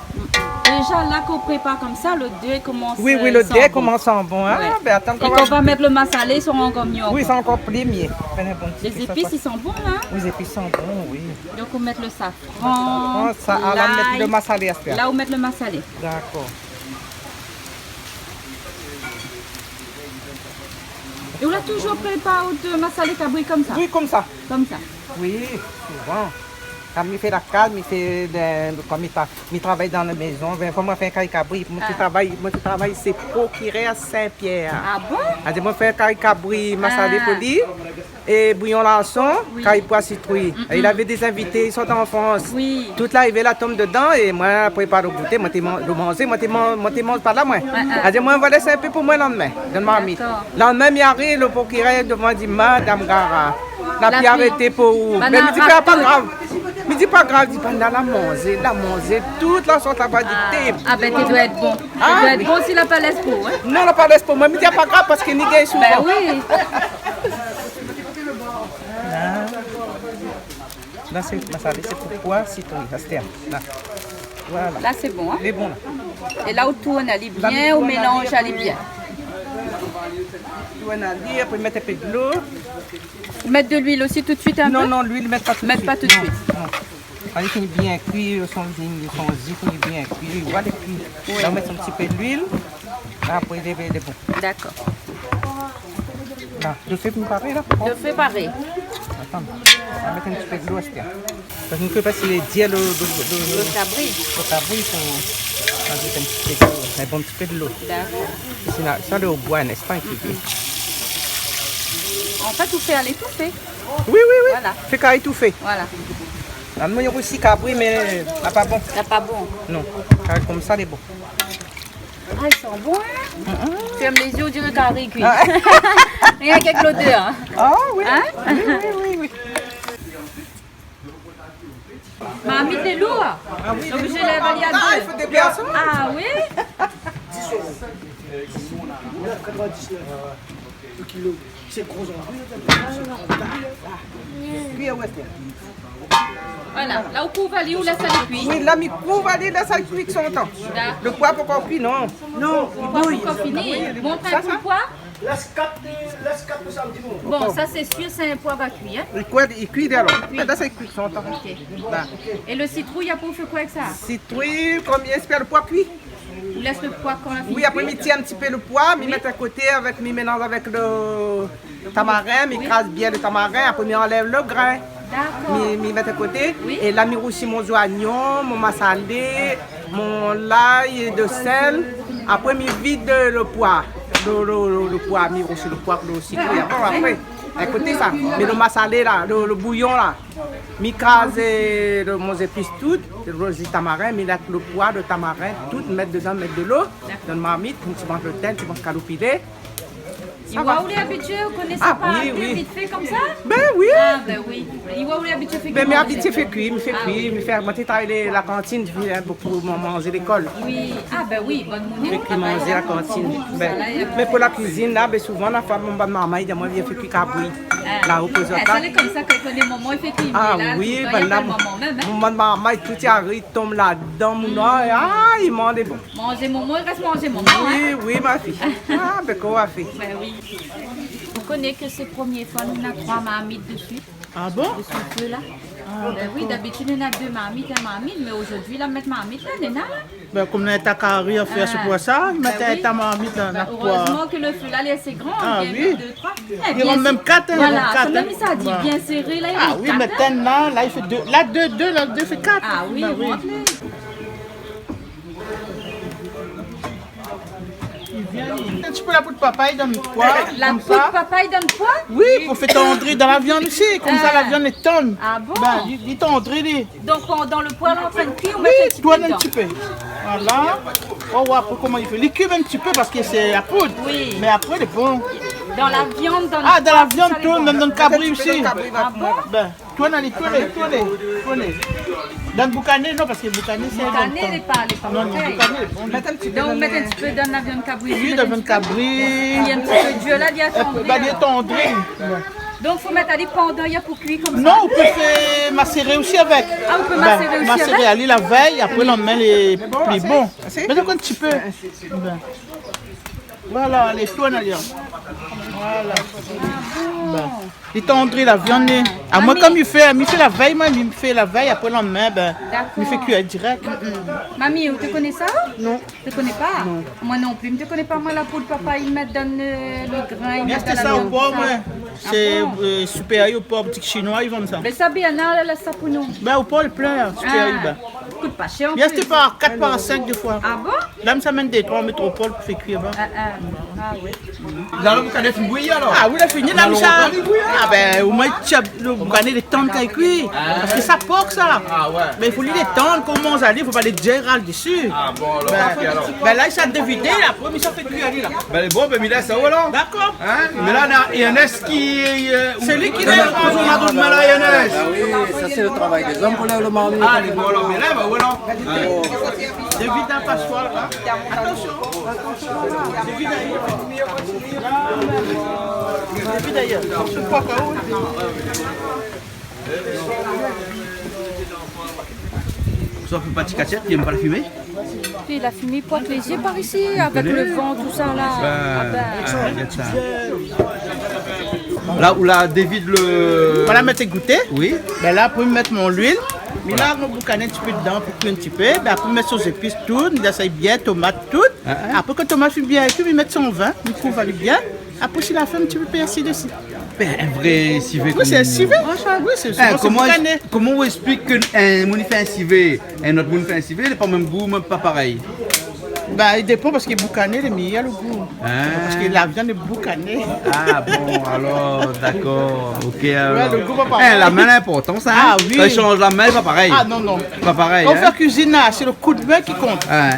Déza la kan ou prépar konmsa, lodèr i komans, oui, oui, lodèr i komans san bon, in. Ouais. Ben, atann, é kan ou va mèt lo masalé, i sra ankor mié. Oui, i sra ankor pli mié. Lé zépis i san bon, in ? Oui, lé zépis i san bon, oui. Donk ou mèt lo safran, sa, la, ou mèt lo masalé astèr. La ou mèt lo masalé. Dakor. É ou la touzour prépar out masalé kabri konmsa ? Oui, konmsa. Konmsa. Oui, souvan. Kan mi fé la kaz, mi fé de, kom mi tra-, mi travay dan la mézon, ben, fo moin fé in kari kabri. Moin té travay, moin té travay sé prokirèr Sin-Pièr. Ah bon ? Alé, moin fé in kari kabri masalé pou li. É bouyon larson, kari poi, sitrouy. É lavé dé zinvité, i sort an Frans. Oui. Tout la arivé la tonm dedan é moin la prépar lo gouté, moin té man-, lo manzé, moin té man-, moin té manz pa la, moin. Alé, moin va lès in pé pou moin landmin, dan marmit. Dakor. Landmin mi ariv, lo prokirèr i domann, i di, Madam Gara, la pi arété pou ou. Mé mi di pa, pa grav. Mi di pa grav, di pa, la, la manzé, la manzé tout la sort laba di té. Ah ben, té doi èt bon. Ah, té doi èt bon si la pa lès pou ou, in ? Non, la pa lès pou moin, mi di pa grav parske ni gingn souvan. Ben oui. La, la sé, masalé sé pou poi, sitrouy, astèr. La. Voilà. La sé bon, in ? Lé bon la. É la ou tourn ali bien, ou mélanz ali bien. Tourn ali, apré mèt in pé dolo. Mèt de luil osi tout suit in pé ? Non, non, luil, mèt pa tout suit. Mèt pa tout suit. Non, non. Kan li fini bien kui, son, son zi fini bien kui, ou oi, lé kui. Oui. La ou mèt in ti pé luil. Apré lé, lé bon. Dakor. La, lo fé pou paré la. Lo fé paré. Atann, ma mèt in ti pé dolo astèr. Parske nou pé pa si lé dir lo, lo, lo, lo kabri. Lo kabri, fo azout in ti pé dolo, in bon ti pé dolo. Dakor. Sinon sa lé o boi, n'est-ce pas, ki fé. An fèt, ou fé a létoufé. Oui, oui, oui. Voilà. Fé kari étoufé. Voilà. La, moin osi kabri, mé la pa bon. La pa bon. Non. Kari konmsa lé bon. Ah, i san bon, in ? Fèrm lé zié, ou diré kari kui. Ah. Rienk avèk lodèr. Ah oui. In ? Oui, oui, oui, oui. Marmit lé lour. Ah oui, donk lé lour. Je lève ali a dé. Ah, i fo dé pèrsone. Ah oui ? Neuf quatre-vingt-dix-neuf le kilo. Sé gro zandouy, sa. Kui a ouèstèr. Voilà, la ou kouv ali, ou lès ali kui. Oui, la mi kouv ali, lès ali kui son tan. Dakor. Lo poi pankor kui, non. Non, lo poi pankor fini. Mont in kou lo poi. Lès kat, lès kat pou samdi, non. Bon, sa sé sir, sé in poi va kui, in. Li kui, li kui alor. Mé la sa i kui son tan. OK. La. É lo sitrouy, apré ou fé koi avèk sa ? Sitrouy, kom mi èspèr lo poi kui. Ou lès lo poi kan la fini kui ? Oui, apré mi tir in ti pé lo poi, mi mèt a koté avèk, mi mélanz avèk lo tamarin, mi kraz bien lo tamarin, apré mi anlèv lo grin. Dakor. Mi, mi mèt a koté. Oui. É la mi rousi mon zoignon, mon masalé, mon lay, de sèl. Apré mi vid lo poi. Lo, lo, lo, lo poi, mi rousi lo poi, lo sitrouy. Apré, apré, a koté sa. Mé lo masalé la, lo, lo bouyon la. Mi kraz, euh, lo, mon zépis tout, lo zi tamarin, mi mèt lo poi, lo tamarin, tout, mèt dedan, mèt dolo, dan marmit, in ti manz lo tin, in ti manz kaloupilé. Sa va. Ou lé abitié, ou koné sa par kèr, vit fé konmsa ? Bin oui. Ah, bin oui. Ou lé abitié fé kui ? Bin, mi abitié fé kui, mi fé kui, mi fé, moin té travay la kantine, mi fé, in, pou, pou man-, manzé lékol. Oui. Ah, bin oui, bonn moun. Fé kui manzé la kantine. Bin, mé pou la kuizine la, bin, souvan, la fanm, mon bann marmay i di amoin, vien fé kui kabri. La, ou koz sa. Sa lé konmsa, kan i koné momon i fé kui, la, toultan i apèl momon mèm, in. Ah oui, bin la, mon bann marmay, tout i ariv, i tonm ladan, mon, ah, i manz, lé bon. Manzé momon, i rès manzé momon, in. Oui, oui, ma fille. Ah, bin, koman ou la fé ? Bin oui. Ou koné ke sé promié foi nou néna troi marmit dési. Ah bon ? Dési lo fé la. Ah, dakor. Bin oui, dabitid nou néna dé marmit, in marmit, mé zordi la, mèt marmit la, néna la. Bin, konm nou néna ta kari a fé, sé pou sa, mèt ta marmit la, néna troi. Bin oui. Bin, erèzman ke lo fé la lé asé gran, i rann mèm kat, in, voilà, i rann kat, sa mèm, in. Sa di, bien séré la, i rann kat, in. Ah oui, mé tèn la, la, i fé dé, la, dé, dé, la, dé fé kat. Ah oui, i rann. Bin oui. In ti pé la poud papay dan lo poi, konmsa. La poud papay dan lo poi ? Oui, pou fé tandri dan la viann osi, konmsa la viann lé tann. Ah bon ? Bin, li, li tandri, li. Donk, pandan lo poi lé antrin kui, ou mèt in ti pé dedan. Oui, tourn in ti pé. Voilà. Oh, ouais, apré, koman i fé ? Li kui in ti pé parske sé la poud. Oui. Mé apré, lé bon. Dan la viann, dan lo poi, tout sa lé bon. Ah, dan la viann, tout, mèm dan lo kabri osi. Ah bon ? Bin, tourn, alé, tourn, tourn, tourn. Dan boukané, non, parske boukané, sé... Boukané, lé pa, lé pa parèy. Non, non, boukané, lé bon. Donk, ou mèt in ti pé dan la viann kabri. Oui, dan la viann kabri. Li lé in ti pé dir la, li lé tandri, alor. Bin, li lé tandri. Donk, fo mèt ali pandan, i a pou kui konmsa. Non, ou pé fé maséré osi avèk. Ah, ou pé maséré osi avèk ? Bin, maséré ali la vèy, apré, landemin, lé pli bon. Mé donk, in ti pé. Bin. Voilà, alé, tourn, alé. Voilà. Bin. Li tandri la viann, li. Ah, moin, mami, konm mi fé, mi fé la vèy, moin, mi fé la vèy, apré landemin, bin, mi fé kui dirèk. Dakor. Mm, mm. Mami, ou té koné sa ? Non. Té koné pa ? Non. Moin non pli, mi té koné pa, moin, la poud papay i mèt dan lo, lo grin, i mèt dan la viann, tousa. Mi ashté sa o por, moin. Ah bon ? Sé, euh, Super U o por, boutik shinoi, i vann sa. Mé sa, bien, la, la, sa pou nou. Bin, o por, lé plin, la, Super U, bin. Ah. Kout pa shèr an plis. Mi ashté par kat, par sink, défoi. Ah bon ? La, mi sa amenn dé troi an métropol pou fé kui laba. Ah, ah. Ah, oui. Zot la boukané fine bouyi, alor ? Ah oui, la fini, la, mi sa. Ah, bin, omoin, tchap, lo boukané lé tann kan i kui. Ah. Parske sa por, sa. Ah, ouais. Mé i fo li détann, koman sa, i fo pa lé djéral dési. Ah, bon, alor, ok, alor. Bin, la, i sa dévidé, apré, mi sa fé kui ali, la. Bin, bon, bin, mi lès sa, alor. Dakor. Hein ? Mé la, néna Ernest ki, euh... Sé li ki lèv, nou la done la, Ernest. Ah oui, sa, sé lo travay dé zom pou lèv lo marmit. Ah, lé bon, alor, mé la, bin, voilà. Hein ? Dévid dan pasoir, la. Atansion, atansion. Dévid dèrièr. Dévid dèrièr. Sa fé pa ti katièt, i èm pa la fimé. Pi la fimé i point lé zié par isi, avèk lo van, tousa, la. Bin, ah, gèt sa. La, ou la dévid lo... Voilà, mèt gouté. Oui. Bin la, apré, mi mèt mon luil. Mi larg mon boukané in ti pé dedan pou kui in ti pé. Bin, apré, mi mèt son zépis, tout, mi lès ali bien, tomat, tout. Ah, ah. Apré, kan tomat fine bien kui, mi mèt son vin, mi kouv ali bien. Apré, si la fé, in ti pé pèrsi dési. Bin, in vré sivé. Oui, sé in sivé. Oui, sé, sé in boukané. Koman ou ésplik ke in moun i fé in sivé, in ot moun i fé in sivé, lé pa mèm gou, mèm pa parèy ? Bin, i dépan, parske boukané lé méyèr, lo gou. Ah. Parske la viann lé boukané. Ah bon, alor, dakor. Ok, alor. Ouais, lo gou pa parèy. Eh, la min lé inportan, sa, hein ? Ah oui. Kan i shanj la min, lé pa parèy. Ah non, non. Pa parèy, hein ? Kan ou fé kuizine, la, sé lo kou d'min ki kont. Ah,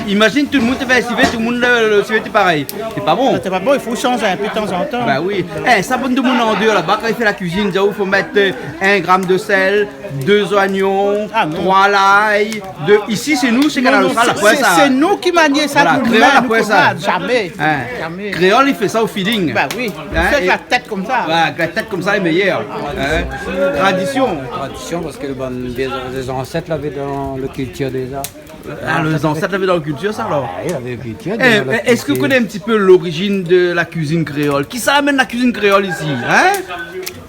imazine, tout lo moun té fé sivé, tout lo moun, lo, lo sivé té parèy. Sé pa bon. Sé pa bon, i fo shanj in pé tanzantan. Bin oui. Eh, sa, bann demoun an déor laba, kan i fé la kuizine, i di aou fo mèt, euh, in gram de sèl, dé zoignon, troi lay, dé... Isi, sé nou, sé Kanal Austral, la poin sa. Non, non, sé, sé nou ki mani sa, nou, kréol, nou, la poin sa. Zamé. Hein. Zamé. Kréol, i fé sa o feeling. Bin oui. Hein, i fé avèk la tèt konmsa. Voilà, avèk la tèt konmsa, lé méyèr. Hein. Tradision. Tradision, parske bann vié, lé zansèt lavé dan lo kiltir déza. Ah, lé zansèt lavé dan lo kiltir, sa, alor. Ah, oui, lavé lo kiltir, eh, dan lo kiltir. Èske ou koné in ti pé lorizine de la kuizine kréol ? Kisa la amenn la kuizine kréol isi, hein ?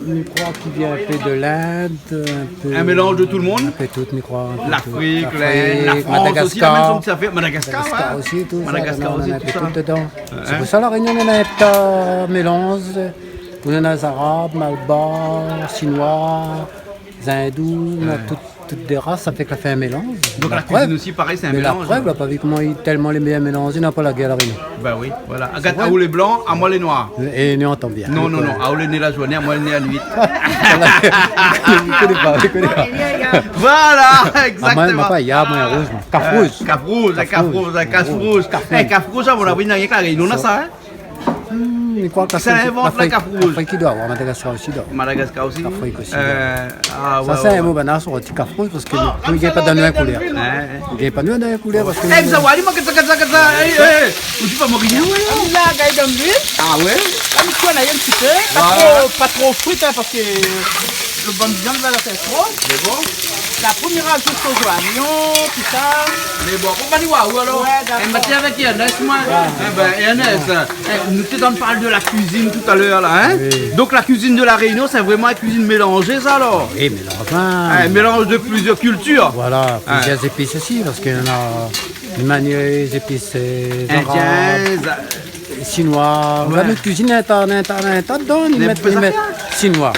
Mi kroi ki vien in pé de l'Inde, in pé... In mélanz de tout lo moun ? In pé tout, mi kroi, in pé tout. L'Afrik, l'Inde, la Frans osi, la amenn son ti zafèr. Madagascar, ouais. Madagascar osi, tousa, Madagascar osi, tousa. Néna in pé tout dedan. Hein ? Sé pou sa, La Rényon, néna in ta mélanz. Néna zarab, malbar, shinoi, zindou, néna tout. Tout dé ras, sa fé ke la fé in mélanz. Donk la kuizine osi, parèy, sé in mélanz. Mé la prèv, la prèv, la pa vi koman i, tèlman lé méyèr mélanzé, na pa la guèr, la rényon. Bin oui, voilà. Agat, aou lé blan, amoin lé noir. É nou antann bien. Non, non, non. Aou lé né la zourné, amoin lé né la nuit. Mi koné pa, mi koné pa. Voilà, exactement. Ah, moin, moin pa, ya, moin, rouz, moin. Kaf rouz. Kaf rouz, kaf rouz, kaf rouz. Kaf rouz. Eh, kaf rouz, a mon avi, na rienk La Rényon néna sa, hein. Hmm, mi kroi ke sé la fèy, la fèy ki doi avoir, Madagascar osi doi. Madagascar osi ? La fèy osi doi. Euh, ah, sa, ouais, sé in mo banna, sa, ti kafrouz, parske nou, nou gingn pa donn in koulèr. Hein, hein. Nou gingn pa donn in koulèr, parske... Eh, sa va, li mank sa, sa, sa, sa, eh, eh, ou di pa mank rien, ouais. La, gard dan luil. Ah ouais ? La, mi tourn in ti pé, pa tro, pa tro frit, hein, parske lo bann viann la, la fé tro. Mé bon. La promièr, razout zoignon, tousa. Mé bon, fo pa di waouh, alor. Ouais, dakor. Eh, mé té avèk Ernest, moin. Eh ben, Ernest, eh, nou té antrinn parl de la kuizine talèr la, hein ? Oui. Donk la kuizine de La Rénion, sé vréman in kuizine mélanzé, sa, alor ? Oui, mélanzé. Un mélange de plusieurs cultures. Voilà, plusieurs épices aussi, parce qu'il y en a, ni mèt zépis, euh, arab, indien, sinoi. Ouais. La, nout kuizine, néna ta, néna ta, néna ta dedan, ni mèt, ni mèt sinoi.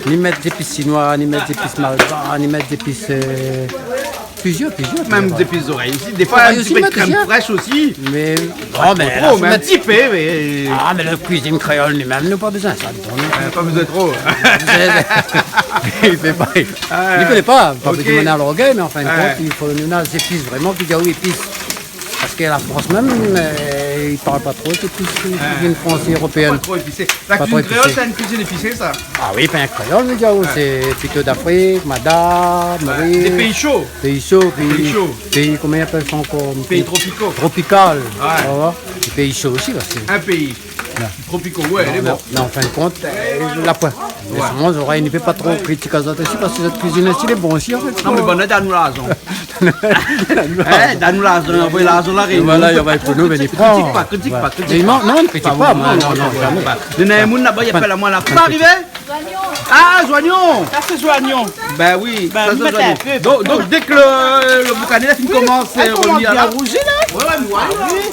Ni mèt zépis sinoi, ni mèt zépis malba, ni mèt zépis, euh, plusieurs, plusieurs, plusieurs. Mèm zépis zorèy osi. Défoi, zorèy osi, in ti pé de krèm frèsh osi. Mé, non, mé pa tro, mé in ti pé, mé... Ah, mé la kuizine kréol, nou mèm, nou pa bezoin sa dedan, non. Ouais, pa bezoin tro. Li koné pa, pa bezoin d'mandé a lorgèy, mé an fin de kont, i fo nou néna zépis vréman ki di aou épis. Parske la Frans mèm, euh, i parl pa tro épis, kuizine fransé, éropéèn. Pa tro épisé. La kuizine kréol, sé in kuizine épisé, sa ? Ah oui, ben, kréol, mi di aou, sé plito d'Afrik, Madé, Moris. Dé péi sho. Péi sho, péi, koman i apèl sa ankor ? Péi tropikal. Tropikal. Ouais. Tu vois ? Dé péi sho osi, la, sé... In péi tropikal, ouais, lé bon. Mé an fin de kont, euh, la poin. Mé sinon, zorèy, ni pé pa tro kritik azot osi, parske zot kuizine osi lé bon osi, an fèt. Non, mé banna i donn anou larzan. Eh, donn anou larzan, anvoy larzan La Rénion. Voilà, i anvoy pou nou, vni pran. Kritik pa, kritik pa, kritik pa. Non, non, kritik pa, moin, non, non, zamé. Néna in moun laba, i apèl amoin la. Pa arivé ? Ah, zoignon. Sa, sé zoignon. Ben oui, sa, sé zoignon. Donk, donk, dé ke lo, lo boukané la fine komans, euh, revnir la. Bien rouzi, la. Ouais, ouais, mé voilà. Ah oui.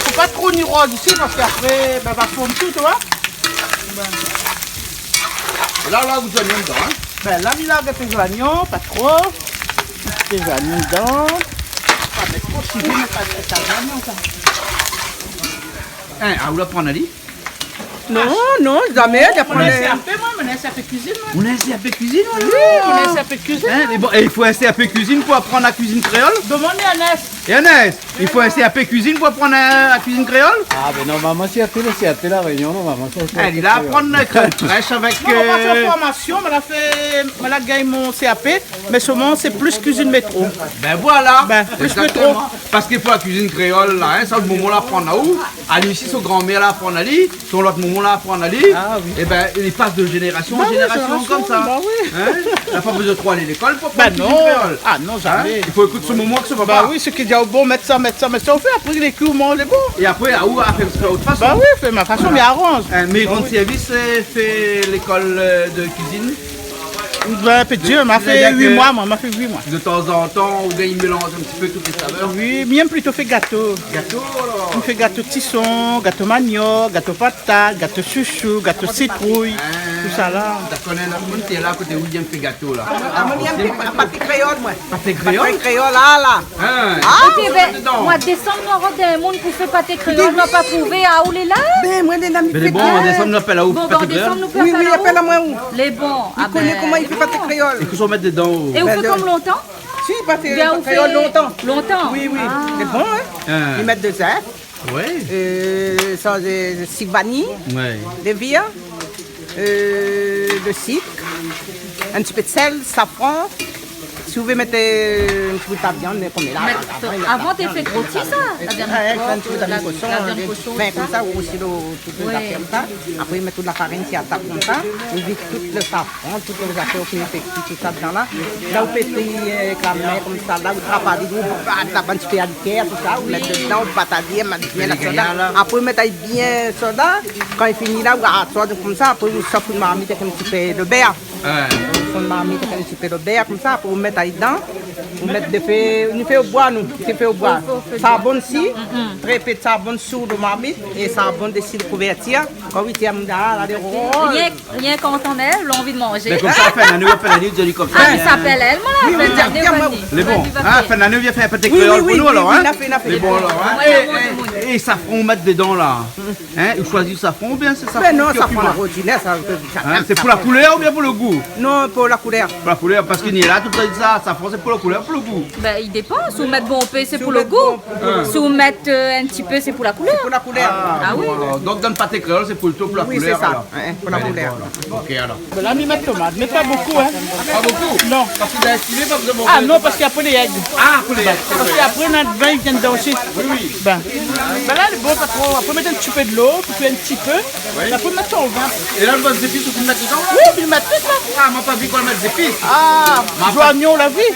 Fo pa tro ni roz isi, parske apré, ben, va fonn tout, tu vois. É la, la, ou zoignon dedan, hein ? Ben, la, mi la gèt zoignon, pa tro. Ti zoignon dedan. Pa mèt tro, si mi mèt pa, pa zoignon, sa. Hein, ah, ou la pran ali ? Non, non, zamé, i aprann. Moin, moin, sé in ti pé kuizine, moin. Ou néna in ti pé kuizine, ou ? Oui, moin néna in ti pé kuizine. Hein, mé bon, é i fo in ti pé kuizine pou aprann la kuizine kréol ? Demann Ernest. Ernest, i fo in ti pé kuizine pou aprann la, la kuizine kréol ? Ah, ben non, momon, sé in ti pé, sé in ti pé La Rénion, non, momon, sé in ti pé kréol. Li la aprann krèm frèsh avèk, euh... Non, moin la pa fé formasion, moin la fé, moin la gingn mon C A P, mé solman sé plis kuizine métro. Ben voilà. Ben, plis métro. Exactement. Parske pou la kuizine kréol, la, hein, sa, lo momon la aprann aou. Ali osi, son granmèr la aprann ali, son lot momon la aprann ali. Ah oui. Eh ben, i pas de génération en génération konmsa. Ben oui, génération, ben oui. Hein ? La pa bezoin tro alé lékol pou aprann kuizine kréol. Ah non, zamé. Hein ? I fo ékout son momon èk son papa. Ben oui, sak i di aou, bon, mèt sa, mèt sa, mèt sa, ou fé, apré lé kui, ou manz, lé bon. É apré, aou, a fé in ti pé ot fason. Ben oui, fé ma fason, mé aranz. Hein, mé i rann sèrvis, euh, fé lékol, euh, de kuizine. Ben, pé dir, ma fé uit moi, moin, ma fé uit moi. De tan zan tan, ou gingn mélanz in ti pé tout lé savèr. Oui, mi èm plito fé gato. Gato, alor ? Mi fé gato tison, gato maniok, gato patat, gato shoushou, gato sitrouy, tousala. Ah. Ou koné la moun té la koté ou i èm fé gato la ? Ah, moin, moin, mi èm fé pa-, paté kréol, moin. Paté kréol ? Paté kréol, la, la. Hein, ah, épi, ben, dedan. Moi désanm, nou nora dé moun pou fé paté kréol, nou la pa trouvé, ah, ou lé la ? Ben, moin, lé la, mi fé bien. Mé bon, an désanm, nou apèl aou paté kréol. Bon, ben, an désanm, nou pé apèl aou. Oui, oui, apèl amoin, ou. Lé bon. Ah ben, koné koman i fé paté kréol. É kosa ou mèt dedan, ou ? Ben, ou fé konm lontan ? Si, paté kréol lontan. Lontan ? Oui, oui. Ah. Lé bon, hein ? Hein. I mèt dé zèf. Ouais. Euh, sa, euh, sik vaniy. Ouais. Lévir. Euh, de sik, in ti pé de sèl, safran. Si ou vé mèt, euh, in ti bout la viann, konm la, mé la, avan, té fé roti sa, la viann koshon, la viann koshon, ben, konmsa, ou osi lo, tout lé zafèr konmsa. Apré, mèt tout la farine si la tab konmsa, ou vid tout lo safran, tout lé zafèr, ou fé kui tout sa dedan la. La, ou pé fé, euh, èk la min konmsa, la, ou trap ali, ou bat la, in ti pé alikèr, tousa, ou mèt dedan, ou bat ali, mèt bien la soda. Apré, ou mèt ali bien soda. Kan li fini la, ou asor konmsa, apré ou sort out marmit èk in ti pé de bèr. Ouais. Ou fon marmit èk in ti pé de bèr konmsa, apré ou mèt ali dedan. Ou mèt de fé, nou fé o boi, nou, nou fé o boi. Sarbon dsi, tré pé de sarbon sou lo marmit é sarbon dsi lo kouvèrtir. Kan ou i tir, la, la, lé ro. Rienk, rienk kan ou antann èl, ou la anvi manzé. Mé konmsa, fin d'ané, ou apèl ali, ou di ali konmsa. Ah, mé sa apèl èl, moin la, fin d'ané, ou vien. Lé bon. Ah, fin d'ané, ou vien fé in paté kréol pou nou, alor, hein ? Oui, oui, oui, na fé, na fé. Lé bon, alor, hein ? Ouais, é, ouais, é, ouais. É safran ou mèt dedan la, hein, ou shoizi safran oubien sé safran ki okipa ? Ben non, safran ordinèr, sa, sa, hein, sé pou la koulèr oubien pou le gou ? Non, pou la koulèr. Pou la koulèr, parske ni la tout sa, safran sé pou la koulèr, pou le gou ? Ben, i dépan. Si ou mèt bonpé, sé pou le gou. Si ou mèt, euh, in ti pé, sé pou la koulèr. Sé pou la koulèr. Ah oui. Donk dan le paté kréol, sé plito pou la koulèr alor. Oui, sé sa. Hein, pou la koulèr. Alé, bon, alor. Ok, alor. Ben la, mi mèt tomat, mé pa bonpé, hein. Pa bonpé ? Non. Parske dan le filet, pa bezoin bonpé. Ah non, parske apré lé èg. Ah, pou lé èg, sé vré. Parske apré, nou na vin i vien dedan osi. Oui, oui. Ben, ben la, lé bon, pa tro. Apré, mèt in ti pé dolo, koup in ti pé. Oui. Apré, mèt son vin. É la, le bann zépis, ou mèt dedan la ? Oui, mi mèt tout la. Ah, moin la pa vi kan ou mèt zépis. Ah, zoignon, la vi.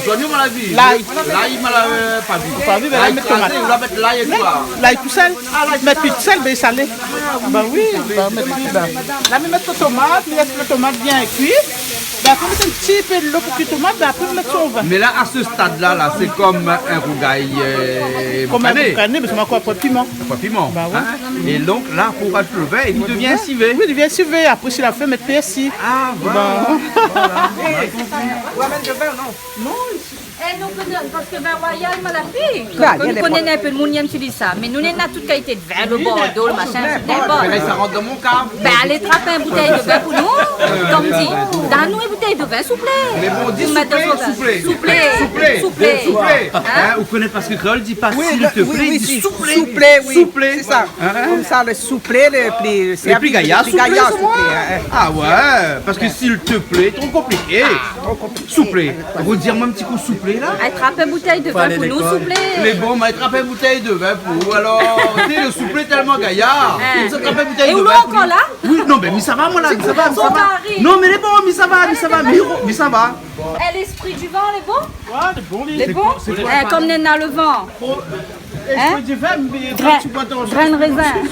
Zoignon, moin la vi. Lay. Lay, moin la, euh, pa vi. Pa vi, ben la, lay mèt tomat. Lay krazé, ou la mèt lay é tout la. Lay tousèl. Ah, lay tousèl. Mèt pi tousèl, ben salé. Ah oui, ben oui, ben, mèt pi, ben. La, mi mèt tomat, mi lès le tomat bien kui. Ben, apré, mèt in ti pé dolo pou kui tomat, ben, apré, mèt son vin. Mé la, a se stad la, la, sé kom in rougay, euh, boukané. Kom in boukané, parske moin ankor poin piman. Poin piman, hein ? Ben oui. É donk la, pou rajouté le vin, li devien sivé. Oui, li devien sivé. Apré, si la fé, mèt pèrsi. Ah, voilà. Ben. Voilà. Ou amèn le vin, non ? Non, isi. Eh, nou koné, parske vin royal, moin la fi. Kom nou koné in pé le moun i èm itiliz sa. Mé nou néna tout kalité de vin, le Bordeaux, le machin, sé ninport. Mé la, sa i rant dan mon kav. Ben, alé trap in boutèy de vin pou nou. Kom di, donn anou in boutèy de vin, souplé. Mé bon, di souplé, souplé. Souplé, souplé. Hein ? Ou koné, parske kréol i di pa s'il te plaît, i di souplé. Souplé, oui. Souplé. Sé sa. Hein ? Komsa, le souplé, le pli, lé pli gayar, lé pli gayar, souplé, souplé, hein. Ah ouais, parske s'il te plaît, tro konpliké. Ah, tro konpliké. Souplé. Redir amoin in ti kou souplé la. Alé trap in boutèy de vin pou nou, souplé. Lé bon, ma trap in boutèy de vin pou ou. Alor, té, le souplé tèlman gayar. Hein. Ou trap in boutèy de vin pou nou. É ou lé ankor la ? Oui, non, mé mi sava, moin la, mi sava, mi sava. Non, mé lé bon, mi sava, mi sava, mi, mi sava. Eh, l'esprit du vent, lé bon ? Ouais, lé bon, li. Lé bon ? Sé koi, sé koi ? Eh, kom néna le van. Hein ? Esprit du vin, mé kan ti boi dan... Graine raisin.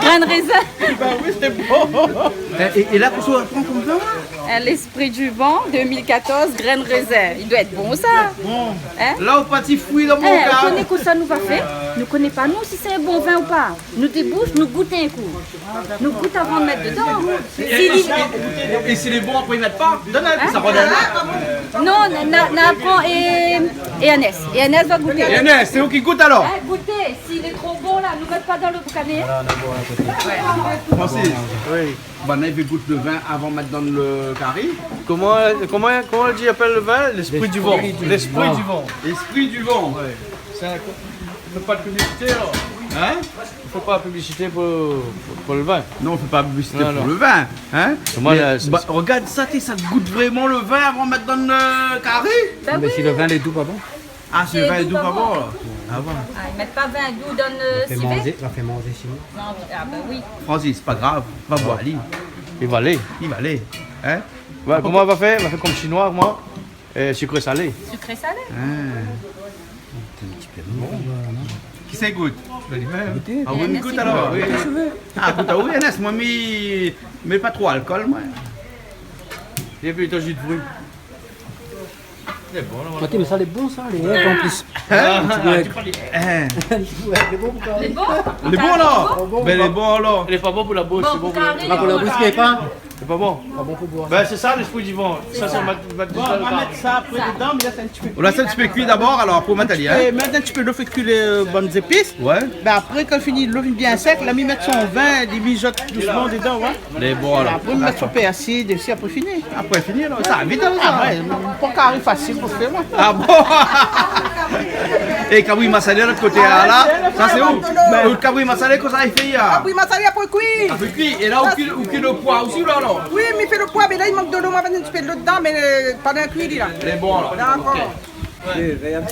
Graine raisin. Ben oui, sé bon. É, é, é la, kosa ou pran konmsa la ? Eh, l'esprit du vent, deux mille quatorze, graine raisin. I doi èt bon, sa. Bon. Hein ? La, ou parti fouy dan mon kav. Eh, ou koné kosa nou va fé ? Nou koné pa, nou, si sé in bon vin ou pa. Nou déboush, nou gout in kou. Nou gout avan de mèt dedan. É si lé bon, apré, i mèt pa ? Donn in kou, sa i redonn. Non, na, na, na pran é, é Ernest. É Ernest va gouté. Ernest, sé ou ki gout alor ? Hein, gouté. Si lé tro bon la, nou mèt pa dan le boukané. Voilà, nou boir a koté. Francis. Oui. Banna i vé gout le vin avan mèt dan le kari. Koman, koman, koman i di, i apèl le vin ? L'esprit du vent. L'esprit du vent. L'esprit du vent. Ouais. Sé in, i fé pa de piblisité alor. Hein ? I fé pa piblisité pou, pou, pou le vin. Non, i fé pa piblisité pou le vin, hein ? Mé, ba, regard sa, té, sa i gout vréman le vin avan mèt dan le kari. Ben oui. Mé si le vin lé dou, pa bon. Ah, si le vin lé dou, pa bon. Ah bon. Ah, i mèt pa vin dou dan le sivé. Sa i fé manzé, sa i fé manzé sinon. Non, ah ben oui. Francis, pa grav, va boir, li. Li va alé. Li va alé, hein ? Ouais, koman i va fé ? I va fé kom shinoi, moin. Eh, sikré salé. Sikré salé. Ah. Kisa i gout ? Li mèm. Gout. Ah oui, mi gout alor, oui. Ah, gout, ah oui, Ernest, moin, mi, mi mèt pa tro alkol, moin. Épi, ou tann ji de frui. Lé bon la. Atann, mé sa lé bon, sa, lé, an plis. Hein ? Ah, ti bwèg. Hein ? Ti bwèg, lé bon pou kari. Lé bon ? Lé bon, la. Lé bon, la. Lé pa bon pou la boush, lé bon pou la boush, lé pa. Lé pa bon. Pa bon pou bwar. Ben, sé sa, l'esprit du vent. Sa, sa va mèt, mèt sa apré dedan, mé la, sé in ti pé kui. Ou lès in ti pé kui dabor, alor, apré ou mèt ali, hein ? É mèt in ti pé dolo, fé kui lé, euh, bann zépis. Ouais. Ben, apré, kan fini, dolo fine bien sèk, la, mi mèt son vin, li mijot dousman dedan, ouais. Lé bon, alor. Apré, mi mèt son pèrsi dési, apré fini. Apré fini, alor. Sa vit, alor, sa. Ah ouais, mon kari fasil pou fé, moin. Ah bon ? É kabri masalé, lot koté, ah, la, sa, sé ou ? Ben, kabri masalé, kosa i fé, ah ? Kabri masalé, apré kui. Apré kui. É la, ou kui, ou kui le poi osi, la, alor ? Oui, mi fé le poi, mé la, i mank dolo, moin va mèt in ti pé dolo dedan, mé, euh, pandan kui, li, la. Lé bon, alor. Dakor. Ok.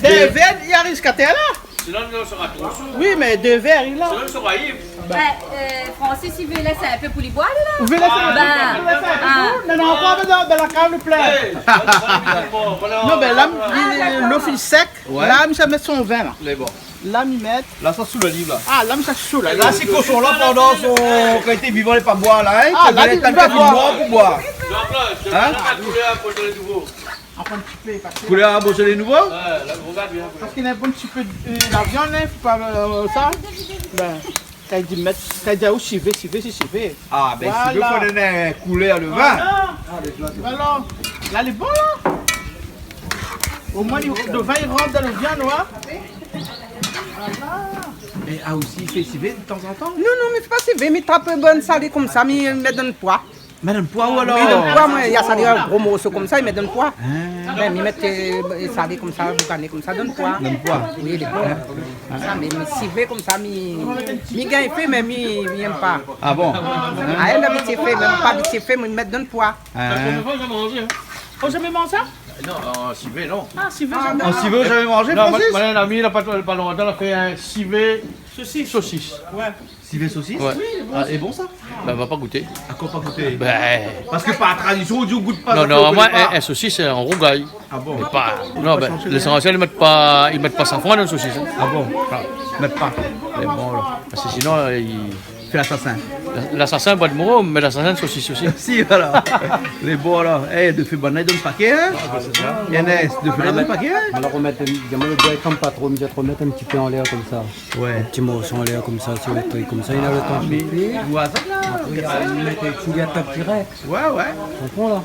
Dé vèr, i ariv ziska tèr la. Sinon, nou sra tro sou. Oui, mé dé vèr, li la. Sinon, nou sra iv. Ben, euh, Francis, i vé lès in pé pou li bwar, li, la. Ou vé lès in pé pou, lès in pé pou. Non, non, ankor dan, dan la kav, le plin. Non, ben, la, li, lo fine sèk. Ouais. La, mi sa mèt son vin, la. Lé bon. La, mi mèt. La, sa sou lo liv, la. Ah, la, mi sa sou lo liv. La, sé koson la, pandan son, kan li té vivan, li pa bwar, la, hein ? Ah, la, li pa bwar. Pou bwar. Hein ? Ankor in ti pé, parske koulèr Beaujolais Nouveau ? Ouais, la, regard bien. Parske néna in bon ti pé, euh, la viann, hein, fo pa, euh, sa. Ben, kan i di mèt, kan i di, ah, ou sivé, sivé, sé sivé. Ah, ben, sivé, fo donn koulèr le vin. Voilà. Voilà. La, lé bon, la. Omoin, li, le vin, li rant dan le viann, ouais. Voilà. É, ah, osi, i fé sivé de tanzantan ? Non, non, mi fé pa sivé, mi trap bann salé konmsa, mi mèt dan pwa. Mèt dan pwa ou alor ? Mi mèt dan pwa, moin, i asar gro morso konmsa, mi mèt dan pwa. Ah. Bin, mi mèt, euh, salé konmsa, boukané konmsa, dan pwa. Dan pwa. Oui, lé bon. Sa, mé, mé sivé konmsa, mi, mi gingn fé, mé mi, mi èm pa. Ah bon ? Ah, èl la abitié fé, mé pa abitié fé, mi mèt dan pwa. Ah. Ou zamé manz sa ? Non, an sivé, non. Ah, sivé, zamé. An sivé, ou zamé manzé, Francis ? Non, ma, ma, mon ami, la pa, pa lontan, la fé in sivé sosis. Sosis. Ouais. Sivé sosis ? Ouais. Ah, lé bon sa ? Bin, va pa gouté. Akoz pa gouté ? Bin. Parske par tradision, ou di ou gout pa, non, non, ou koné pa. In, in sosis, sé in rougay. Ah bon ? Mé pa, non, bin, lésansièl, i mèt pa, i mèt pa safran dan sosis, hein. Ah bon ? Ah. I mèt pa. Mé bon, alor. Parske sinon, i fé lasasin. La, lasasin, pa de mo, mé lasasin, sosis osi. Si, voilà. Lé bon, alor. Eh, de fé banna, i donn pakèt, hein ? Ah, sé sa. Yanès, de fé banna, i donn pakèt, hein ? Alor, ou mèt, di amoin, lo doi i tann pa tro, mi di, ou mèt in ti pé anlèr konmsa. Ouais. In ti morso anlèr konmsa, si lo trik konmsa, i na lo tan de kui. Ah, mé, ou voi sa, la ? Apré, i mèt in ti gâteau dirèk. Ouais, ouais. Ou konpran, la ?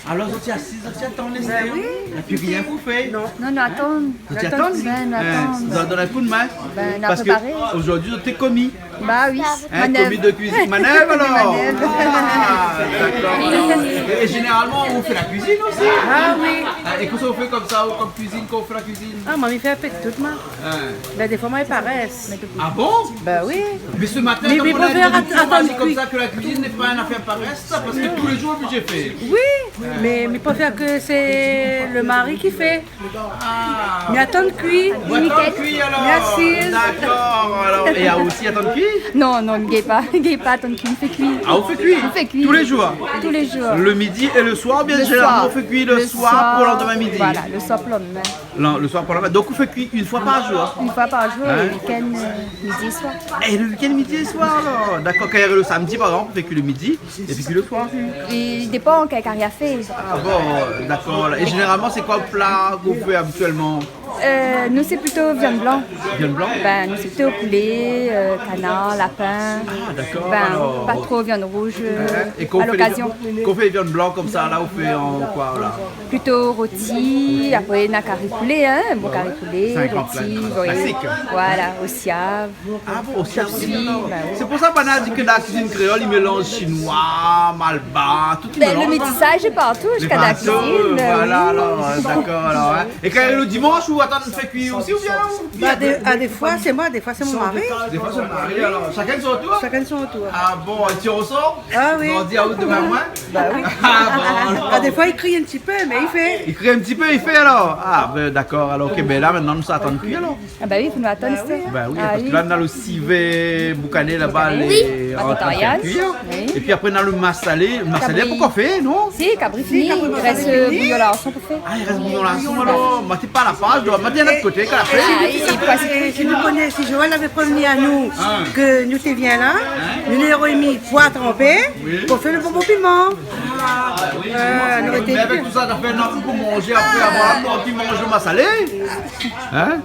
Alor, zot i asiz, zot i atann, bin oui. Na pi rien pou fé. Non. Non, non, atann. Zot i atann ? Bin, atann. Zot i donn in kou d'min. Bin, na préparé. Parske zordi, zot té komi. Bah oui. Hein, manèv. Commis de cuisine. Manèv, alor. Manèv. Ah, dakor, alor. É, é zénéralman, ou fé la kuizine osi ? Ah oui. Ah, é kosa ou fé konmsa, ou kom kuizine, kan ou fé la kuizine ? Ah, moin, mi fé in pé de tout, moin. Hein. Bin, défoi, moin, mi parès. Ah bon ? Bah oui. Mé se matin, kan ou la di, atann, konmsa, ke la kuizine lé pa in afèr parès, sa, parske tou lé zour, oblizé fé. Oui, mé, mé mi préfèr ke sé lo mari ki fé. Ah. Mi atann kui. Ou atann kui, alor. Mersi. Dakor, alor. É aou osi, atann kui ? Non, non, mi gingn pa, mi gingn pa atann kui, mi fé kui. Ah, ou fé kui ? Mi fé kui. Tou lé zour ? Tou lé zour. Lo midi é lo soir, bien zénéralman, ou fé kui lo soir pou lo landemin midi. Lo soir. Voilà, lo soir pou lo landemin. Lo, lo soir pou lo landemin. Donk, ou fé kui in foi par zour ? In foi par zour, é lo wikenn, euh, midi é soir. Ah. É lo wikenn, midi é soir, alor ? Dakor, kan i ariv lo samdi, par égzanp, ou fé kui lo midi ? Épi kui lo soir osi ? I dépan kèl kari i fé. Ah bon, dakor. É zénéralman, sé koi lo pla k'ou fé abitièlman ? Euh, nou, sé plito viann blan. Viann blan ? Bin, nou, sé plito poulé, euh, kanar, lapin. Ah, dakor, alor. Bin, pa tro viann rouz, euh, a lokazion. Hein ? É kan ou fé lé, kan ou fé viann blan konmsa, la, ou fé an koi, la ? Plito roti, apré, na kari poulé, hein, bon kari poulé, roti, oui. Ah ouais ? Sé in gran pla klasik. Voilà, o siav. Ah bon, osi, ah oui, non, non. Sé pou sa, banna i di ke dan la kuizine kréol, i mélanz sinoi, malbar, tout i mélanz, hein. Bin, lo métisaz lé partou, ziska dan la kuizine, bin oui. Lé partou, voilà, alor, euh, dakor, alor, hein. É kan lo dimansh, ou atann fé kui osi, oubien, ou... Bah, dé-, ah, défoi, sé moin, défoi, sé mon mari. Défoi, sé lo mari, alor. Shakinn son tour ? Shakinn son tour. Ah bon, é ti rosor ? Ah oui. Bon, di aou domin, moin. Bah oui. Ah bon, alor. Ah, défoi, i kri in ti pé, mé i fé. I kri in ti pé, i fé, alor. Ah, bin, dakor, alor, OK, bin la, mintnan, nou sa atann kui, alor. Ah bah oui, fo nou atann sa. Bah oui, parske la, nou na lo sivé boukané laba, lé antrin de kui. Oui. Épi apré, nou na lo masalé. Lo masalé, kabri. Pankor fé, non ? Si, kabri fini. Si, kabri masalé fini. I rès, euh, bouyon larson pou fé. Ah, i rès bouyon larson, alor. Moin té pa la paz, moin té lot koté, kan la fé. Ah, é, é, é, si nou koné, si Joël lavé prévni anou ke nou té vien la, nou noré mi poi tranpé pou fé lo bonbon piman. Ah oui, mé avèk tout sa, sa fé in pé pou manzé apré avoir, pou manz lo masalé. Hein ?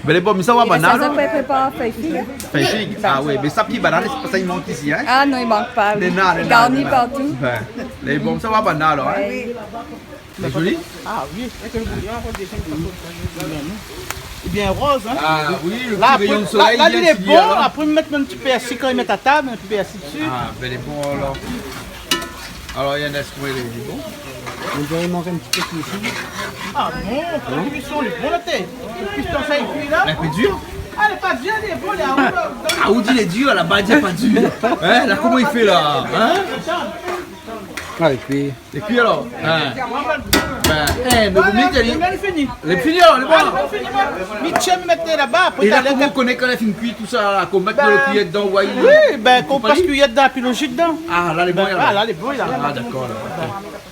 Bin, lé bon, mé sa, ou va banna, alor. Sa, sa pou prépar fèy fig, hein. Fèy fig. Ah oui, mé sa, pi banna, sé pa sa i mank isi, hein. Ah non, i mank pa, oui. Néna, néna, garni néna. Partou. Bin, lé bon, sa, ou va banna, alor, hein. Oui. Lé zoli ? Ah oui. Lé bien roz, hein. Ah oui, lo ti réyon de solèy la, la, i vien lé bon, alor. Apré, mi mèt in ti pèrsi kan i mèt a tab, in ti pèrsi dési. Ah, bin, lé bon, alor. Alor, Yanès, koman i lé, lé bon ? On diré i mank in ti pé de kuison. Ah non, la kuison lé bon, la, té. Lo piston sa i kui la. Lé in pé dir ? Ah, lé pa dir, lé bon, lé an-o la. Ah, ou di lé dir, laba i di pa dir. Hein, la, koman i fé la ? Hein ? Ah, épi... Épi alor ? Hein ? Bin, eh, mé ou mèt ali. Lé fini. Lé fini, alor, lé bon, alor. Mi tien mèt laba, apré... É la, koman ou koné kan la fine kui, tout sa, la, kan ou mèt lo kuiyèr dedan, ou voi. Oui, bin, kan ou pas kuiyèr dedan, épi lo ji dedan. Ah, la, lé bon, alor. Ah, la, lé bon, la. Ah, dakor, alor.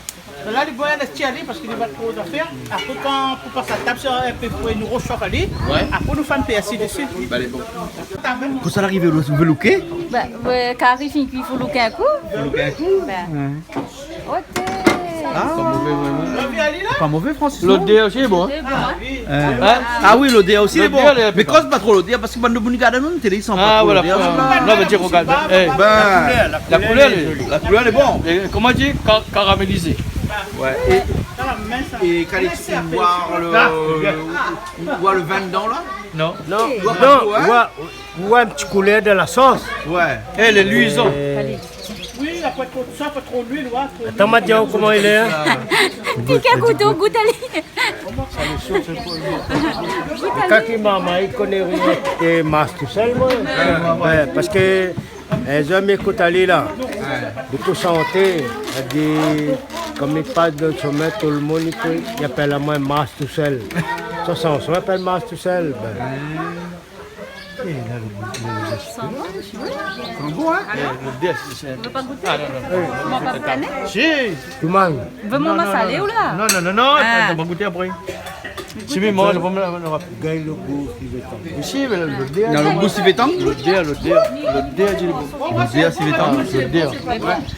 La, lé bon, lès ali, parske li va tro zafèr. Apré, kan, pou pas a tab, sé in pé pou nou roshof ali. Ouais. Apré, nou fé in pèrsi dési. Bin, lé bon. Kosa la arivé, ou vé louké ? Bin, ouais, kan i fine kui, i fo louké in kou. Fo louké in kou ? Bin. Ouais. Oté. Ah. Pa mové, vréman. Pa mové, Francis, non ? Lodèr osi lé bon. Lodèr lé bon, hein. Hein ? Ah oui, lodèr osi lé bon. Lodèr lé bon. Mé koz pa tro lodèr, parske bann moun i gard anou, télé, i san pa tro lodèr. Ah, voilà. Non, mé di, rogard. Eh. Bin, la koulèr lé, la koulèr lé bon. É koman i di, ka-, karamélizé. Ouais. É É kan i voi lo, i voi lo vin dedan la ? Non. Non, ou voi pa tro, in ? Ou voi, ou voi in ti koulèr dan la sos. Ouais. Eh, lé luizan. Oui, la pa tro d'sa, pa tro luil, ouais. Atann, ma di aou koman i lé, in. Pik in kouto, gout ali. Kan ki marmay i koné rien, té mas tousèl, moin. Ouais, parske in zour mi ékout ali la, li pou santé, li di, kom li pas dan shomin, tout lo moun i apèl amoin mas tousèl. Sa sanson i apèl mas tousèl. Bin. Eh, la, lo gou, lo, lo gou. Sanson, oui. Sanson bon, in ? Eh, lo dé, sé, sé... Ou vé pa gouté ? Ah, non, non. Ou va pa gouté ? Si. Ou manz ? Ou vé mon masalé ou la ? Non, non, non, non, ah, ou va gouté apré. Si, mé moin, lo problèm, non. Gingn lo gou sivé tang. Si, mé lo, lo dé, non, lo gou sivé tang ? Lo dé, lo dé, lo dé, di lo gou. Lo dé sivé tang, lo dé.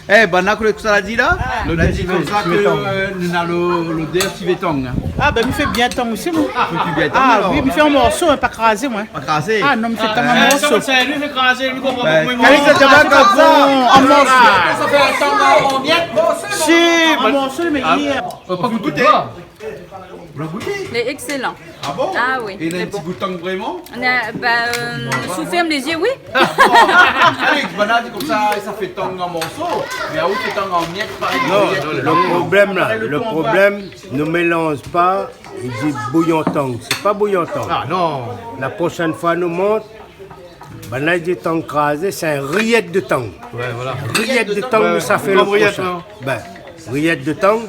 Eh, banna, kosa la di la ? Lo dé sivé tang. La di konmsa ke, euh, nou na lo, lo dé sivé tang, in. Ah, bin, mi fé bien tang osi, moin. Fé bien tang, alor. Ah oui, mi fé an morso, in, pa krazé, moin. Pa krazé. Ah non, mi fé tang an morso. Sa, sa, li fé krazé, li konpran pa koman i manz. Kalix, sa va konmsa. An morso. Sa fé in tang an mièt. Si, an morso, mé... Ah, i... Ou la pa gouté ? Ou la gouté ? Lé ékselan. Ah bon ? Ah oui, lé bon. É la, in ti gou tang vréman ? Na, ba, euh, si ou fèrm lé zié, oui. Ah bon ? Alé, banna di konmsa, sa fé tang an morso, mé aou fé tang an mièt, parèy. Non, lo problèm la, lo problèm, nou mélanz pa, i di bouyon tang. Sé pa bouyon tang. Ah non. La proshèn foi nou mont, banna i di tang krazé, sé in riyèt de tang. Ouais, voilà. Riyèt de tang, ouais, sa fé lo proshin. Konm riyèt, non ? Bin, riyèt de tang.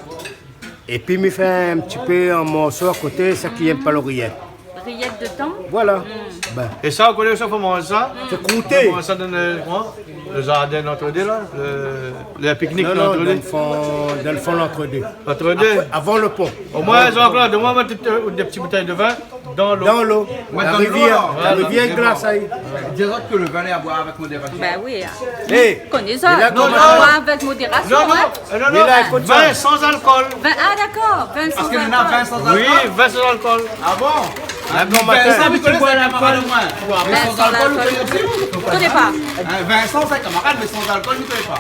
Épi mi fé in ti pé an morso a koté, sak i yèm pa lo riyèt. Riyèt de tang ? Voilà. Mm. Bin. É sa, ou koné ousa fo manz sa ? Sé krouté. Fo manz sa dan lo, koman ? Lo zardin Lantré-Dé la, lo, lo piknik Lantré-Dé. Non, non, dan lo fon, dan lo fon Lantré-Dé. Lantré-Dé. Apré, avan lo pon. Omoin, Jean-Claude, donn amoin in ti, euh, dé ti boutèy de vin. Dan lo. Dan lo. Ouais, la rivièr, dan lo, la rivièr i glas, sa i... Di azot ke lo vin lé a boir avèk modérasion. Bin oui, in. Eh, koné sa. Non, non. Boir avèk modérasion, in. Non, non, non, non. Mé la, ékout sa. Vin san alkol. Vin, ah, dakor, vin san alkol. Parske néna vin san alkol ? Oui, vin san alkol. Ah bon ? Ah, bon, vin san, mi koné sa, kamarad amoin. Vin san alkol, ou koné osi, ou ? Koné pa. In, vin san, sé kamarad, mé san alkol, mi koné pa.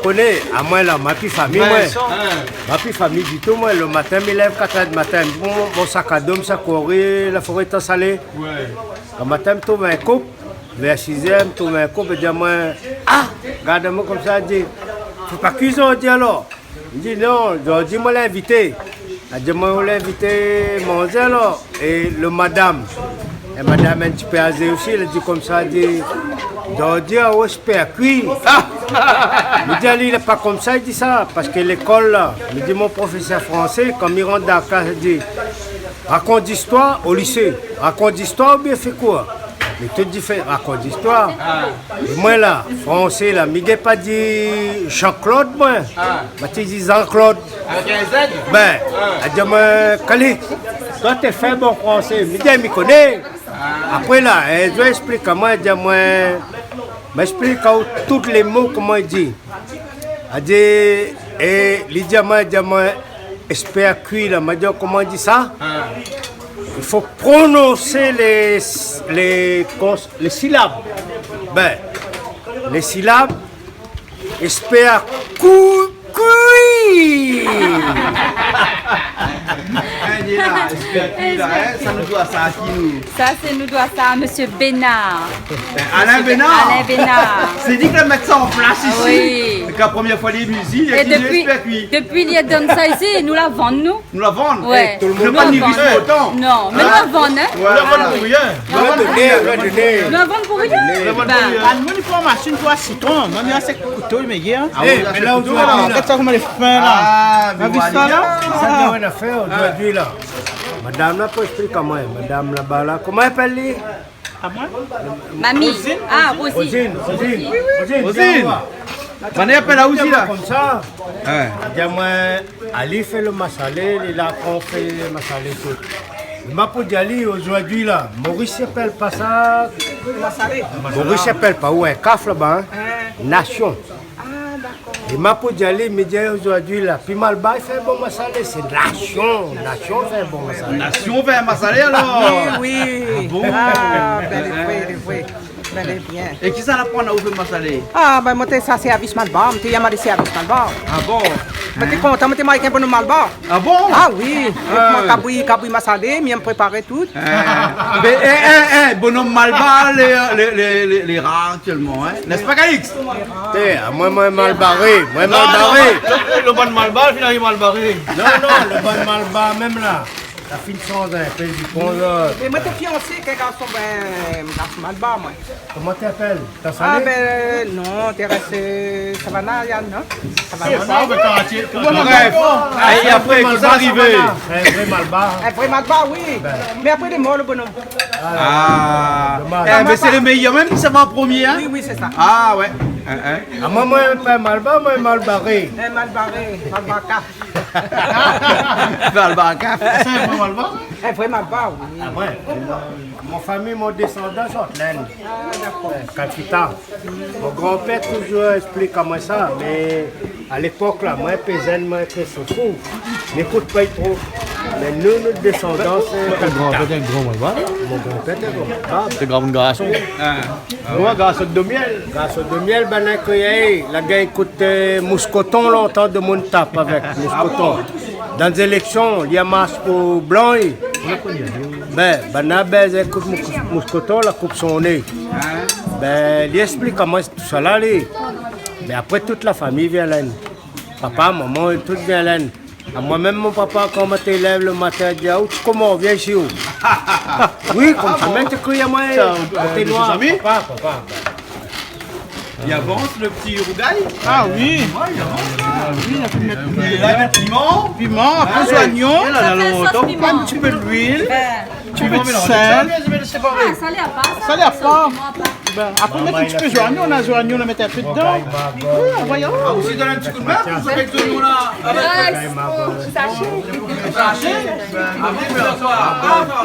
Koné, amoin la, ma pi fami, moin. Vin san. In. Ma pi fami ditou, moin, lo matin, mi lèv kat èr di matin, mon, mon sak a do, mi sa kouri la foré Tan Salé. Ouais. Lo matin, mi trouv in koup, vèr sizèr, mi trouv in koup, i di amoin, ah, gard amoin konmsa, i di, fo pa kui zordi alor ? Mi di, non, zordi, moin lé invité. La di amoin, ou lé invité manzé alor ? É lo madam, in madam in ti pé azé osi, la di konmsa, di, zordi, ah, ou éspèr kui. Ah ! Mi di ali, lé pa konmsa i di sa, parske lékol la, mi di, mon profésèr fransé, kan mi rant dan la klas, li di, rakont zistoir o lisé, rakont zistoir oubien fé kour. Mé tout di fé, rakont zistoir. É moin la, fransé la, mi gingn pa di Jean-Claude, moin. Ah. Ma té di Jean-Claude. Avèk in Z ? Bin, ah, la di amoin, Kalix, toi, té fé bon fransé. Mi di, mi koné. Ah. Apré la, in zour i ésplik amoin, i di amoin, ma ésplik aou tout lé mo, koman i di. La di, é li di amoin, di amoin, éspèr kui la. Ma di, koman i di sa ? Ah. I fo prononsé lé, lé kons-, lé silab. Bin, lé silab, éspèr kou-, kui. In, li lé la, éspèr kui la, in, sa nou doi sa a ki nou ? Sa, sé nou doi sa a Monsieur Bénard. Alain Bénard. Alain Bénard. Sé li ki la mèt sa an plas isi. Ah oui. Kan promié foi li vien isi, li la di, éspèr kui. É dopi, dopi li la donn sa isi, nou la vann, nou. Nou la vann. Ouais. Eh, tout lo moun la vann. Nou la pa ni ris otan. Non, mé nou la vann, in. Ouais. Nou la vann pou rien. Nou la vann pou rien. Nou la vann pou rien. Nou la vann pou rien. Bin, bann moun i pran mashin pou sitron. Moin, mi la sèk kouto, mé yèr. Ah oui, la sèk kouto, la. Gard sa koman lé fin la. Ah, mé voilà. Sa, sé in afèr zordi la. Madam la, pou ésplik amoin, madam laba la, koman i apèl li ? Amoin ? Mami. Rosine. Ah, Rosine. Rosine, Rosine. Rosine. Rosine. Banna i apèl aou osi la ? Konmsa. Ouais. Di amoin, ali fé lo masalé, li la aprann fé masalé tout. Ma pou di ali, zordi la, Moris i apèl pa sa. Masalé. Moris i apèl pa ou, in kaf laba, in ? Ouais. Nasion. Ah, dakor. É ma pou di ali, mi di, zordi la, pi malbar i fé bon masalé, sé Nasion, Nasion fé bon masalé. Nasion fé masalé alor ? Oui, oui. Ah bon ? Ah, bin, lé vré, lé vré. Bin, lé bien. É kisa la aprann aou fé masalé ? Ah, bin, moin té sa sèrvis malbar, moin té yama dé sèrvis malbar. Ah bon ? Moin té kontan, moin té marié èk in bonom malbar. Ah bon ? Ah oui. Ah. Moin, kabri, kabri masalé, mi la prépar tout. Ah. Mé, eh, eh, eh, bonom malbar, lé, lé, lé, lé, lé rar aktièlman, in. N'est-ce pas, Calix ? Té, amoin, moin malbaré, moin malbaré. Non, non, lo bann malbar, fine ariv malbaré. Non, non, lo bann malbar mèm la. La fine sanz in pé, di konza. Mé moin té fiansé èk in garson, bin, garson malbar, moin. Koman té apèl ? Té salé ? Ah, bin, non, té rès, euh, Savana, Yann, non ? Savana. Sé sa, bin, kartié. Bref. É apré, kosa la arivé ? In vré malbar. In vré malbar, oui. Bin. Mé apré, lé mor, lo bonom. Ah. Domaz. Eh, mé sé lo méyèr mèm ki sava an promié, in ? Oui, oui, sé sa. Ah, oué. In, in. Ah, moin, moin, pa malbar, moin, malbaré. In malbaré, malbarka. Malbarka. Sé in vré malbar ? In vré malbar, oui. Ah oué. Mon fami, mon désandan sort Linn. Ah, dakor. Oué, Kalkita. Mon granpèr touzour èksplik amoin sa, mé a lépok la, moin, pézèn, moin, té soufou. Mi ékout pa tro. Mé nou, nout désandans, sé Kalkita. Out granpèr té in gran malbar ? Mon granpèr té in gran malbar. Té gran garson. Ah. Moin, garson de mièl. Garson de mièl, banna i koné, la gingn ékout, euh, Mouskoton lontan, domoun i tap avèk Mouskoton. Dan zéléksion, li la marsh pou blan, li. Bin, banna, bin, ékout Mous-, Mouskoton, la koup son né. Bin, li èksplik amoin tousala, li. Mé apré, tout la fami vien Linn. Papa, momon, tout vien Linn. Amoin mèm, mon papa, kan moin té lèv lo matin, i di : « Ah, ou, koman, vien isi, ou. » Oui, konmsa, mèm té kriy amoin, sa, euh, té noir. Papa, papa. I avans lo ti rougay ? Ah oui. Oué, i avans. Ah oui, la fine mèt piman. Piman, apré zoignon. Sa fé sos piman. In ti pé d'luil. Bin. In ti pé d'sèl. Ah, sa lé apar, sa. Sa lé apar. Sos piman apar. Bin, apré, mèt in ti pé zoignon, na zoignon, na mèt in pé dedan. Oui, voyons. Ah, ou osi done in ti kou d'min pou sa fé zoignon la. Oué, sé bon. Sashé. Sashé ? Ah oui, mé atoi.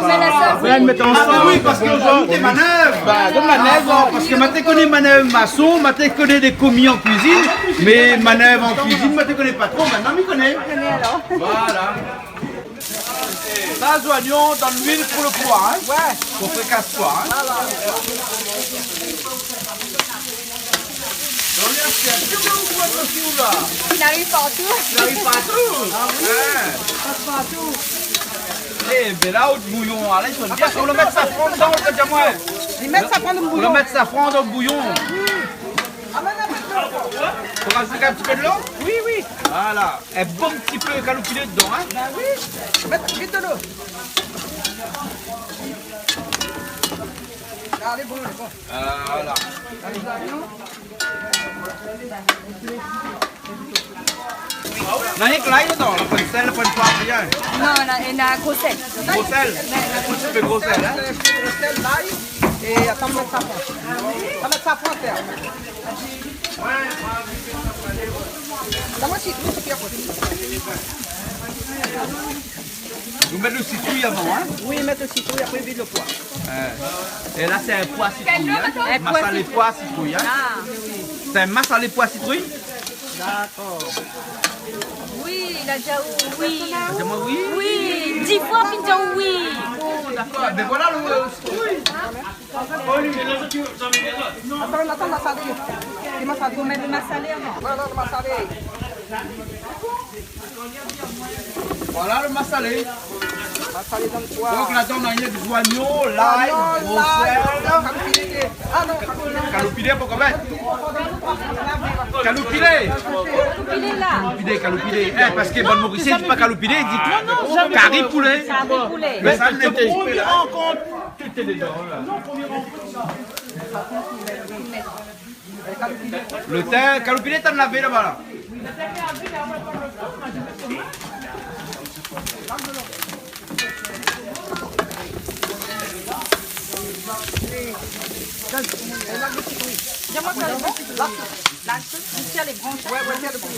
Mé la sos. Oué, mèt ansanm. Ah, bin oui, parske zordi, té manèv. Bin, de manèv. Ah bon, parske moin té koné manèv mason, moin té koné dé komi an kuizine, mé manèv an kuizine, moin té koné pa tro, mintnan, mi koné. Koné alor. Voilà. Sa, zoignon dan luil pou lo poi, in ? Oué. Pou frikas poi, in ? Voilà. Donk, sé in ti pé lo poi osi, la. I ariv partou. I ariv partou. Ah oui. In. I pas partou. Eh bin la, out bouyon, alé, i fo bien. Ou la mèt safran dedan, ou la di amoin. Li mèt safran dan lo bouyon. Ou la mèt safran dan lo bouyon. Ah oui. Fo razout in ti pé dolo ? Oui, oui. Voilà. In bon ti pé kaloupilé dedan, in ? Bin oui. Mèt vit dolo. Alé, bon, bon. Voilà. Alé, bon. Na rienk lay dedan, la, poin d'sèl, poin d'poiv, rien. Non, na, na gro sèl. Gro sèl. In ti pé gro sèl, in. Gro sèl, lay, é atann, mèt safran. Sa mèt safran atèr. Sa, moin, sitrouy, sé pi a koté. Ou mèt lo sitrouy avan, in ? Oui, mèt lo sitrouy, apré vid lo poi. Oué. É la, sé in poi sitrouy, in ? In poi sitrouy. Masalé poi sitrouy, in ? Ah. Sé in masalé poi sitrouy ? Dakor. Oui, la di aou oui. La di aou oui ? Oui, dis foi, fine di aou oui. Oh, dakor. Bin voilà lo, lo sitrouy. Atann, atann, masalé. Fé masalé. Fo mèt lo masalé avan. Voilà, lo masalé. Voilà lo masalé. Masalé dan lo poi. Donk, ladan, na zoignon, lay, zoignon, gro sèl. Lay, kaloupilé. Ah non, kaloupilé. Kaloupilé, poukoué ? Kaloupilé. Kaloupilé, la. Kaloupilé, kaloupilé. Eh, parske bann Morisien i di pa kaloupilé, i di kari poulé. Kari poulé. Mé sa, sé lo promié rankont. Tout lé dedan, la. Non, promié rankont. Lo tin, kaloupilé, tann lavé laba, la. Di amoin, la, la, la, la, lé gran, sa. Oué, oué, tiens lo kou.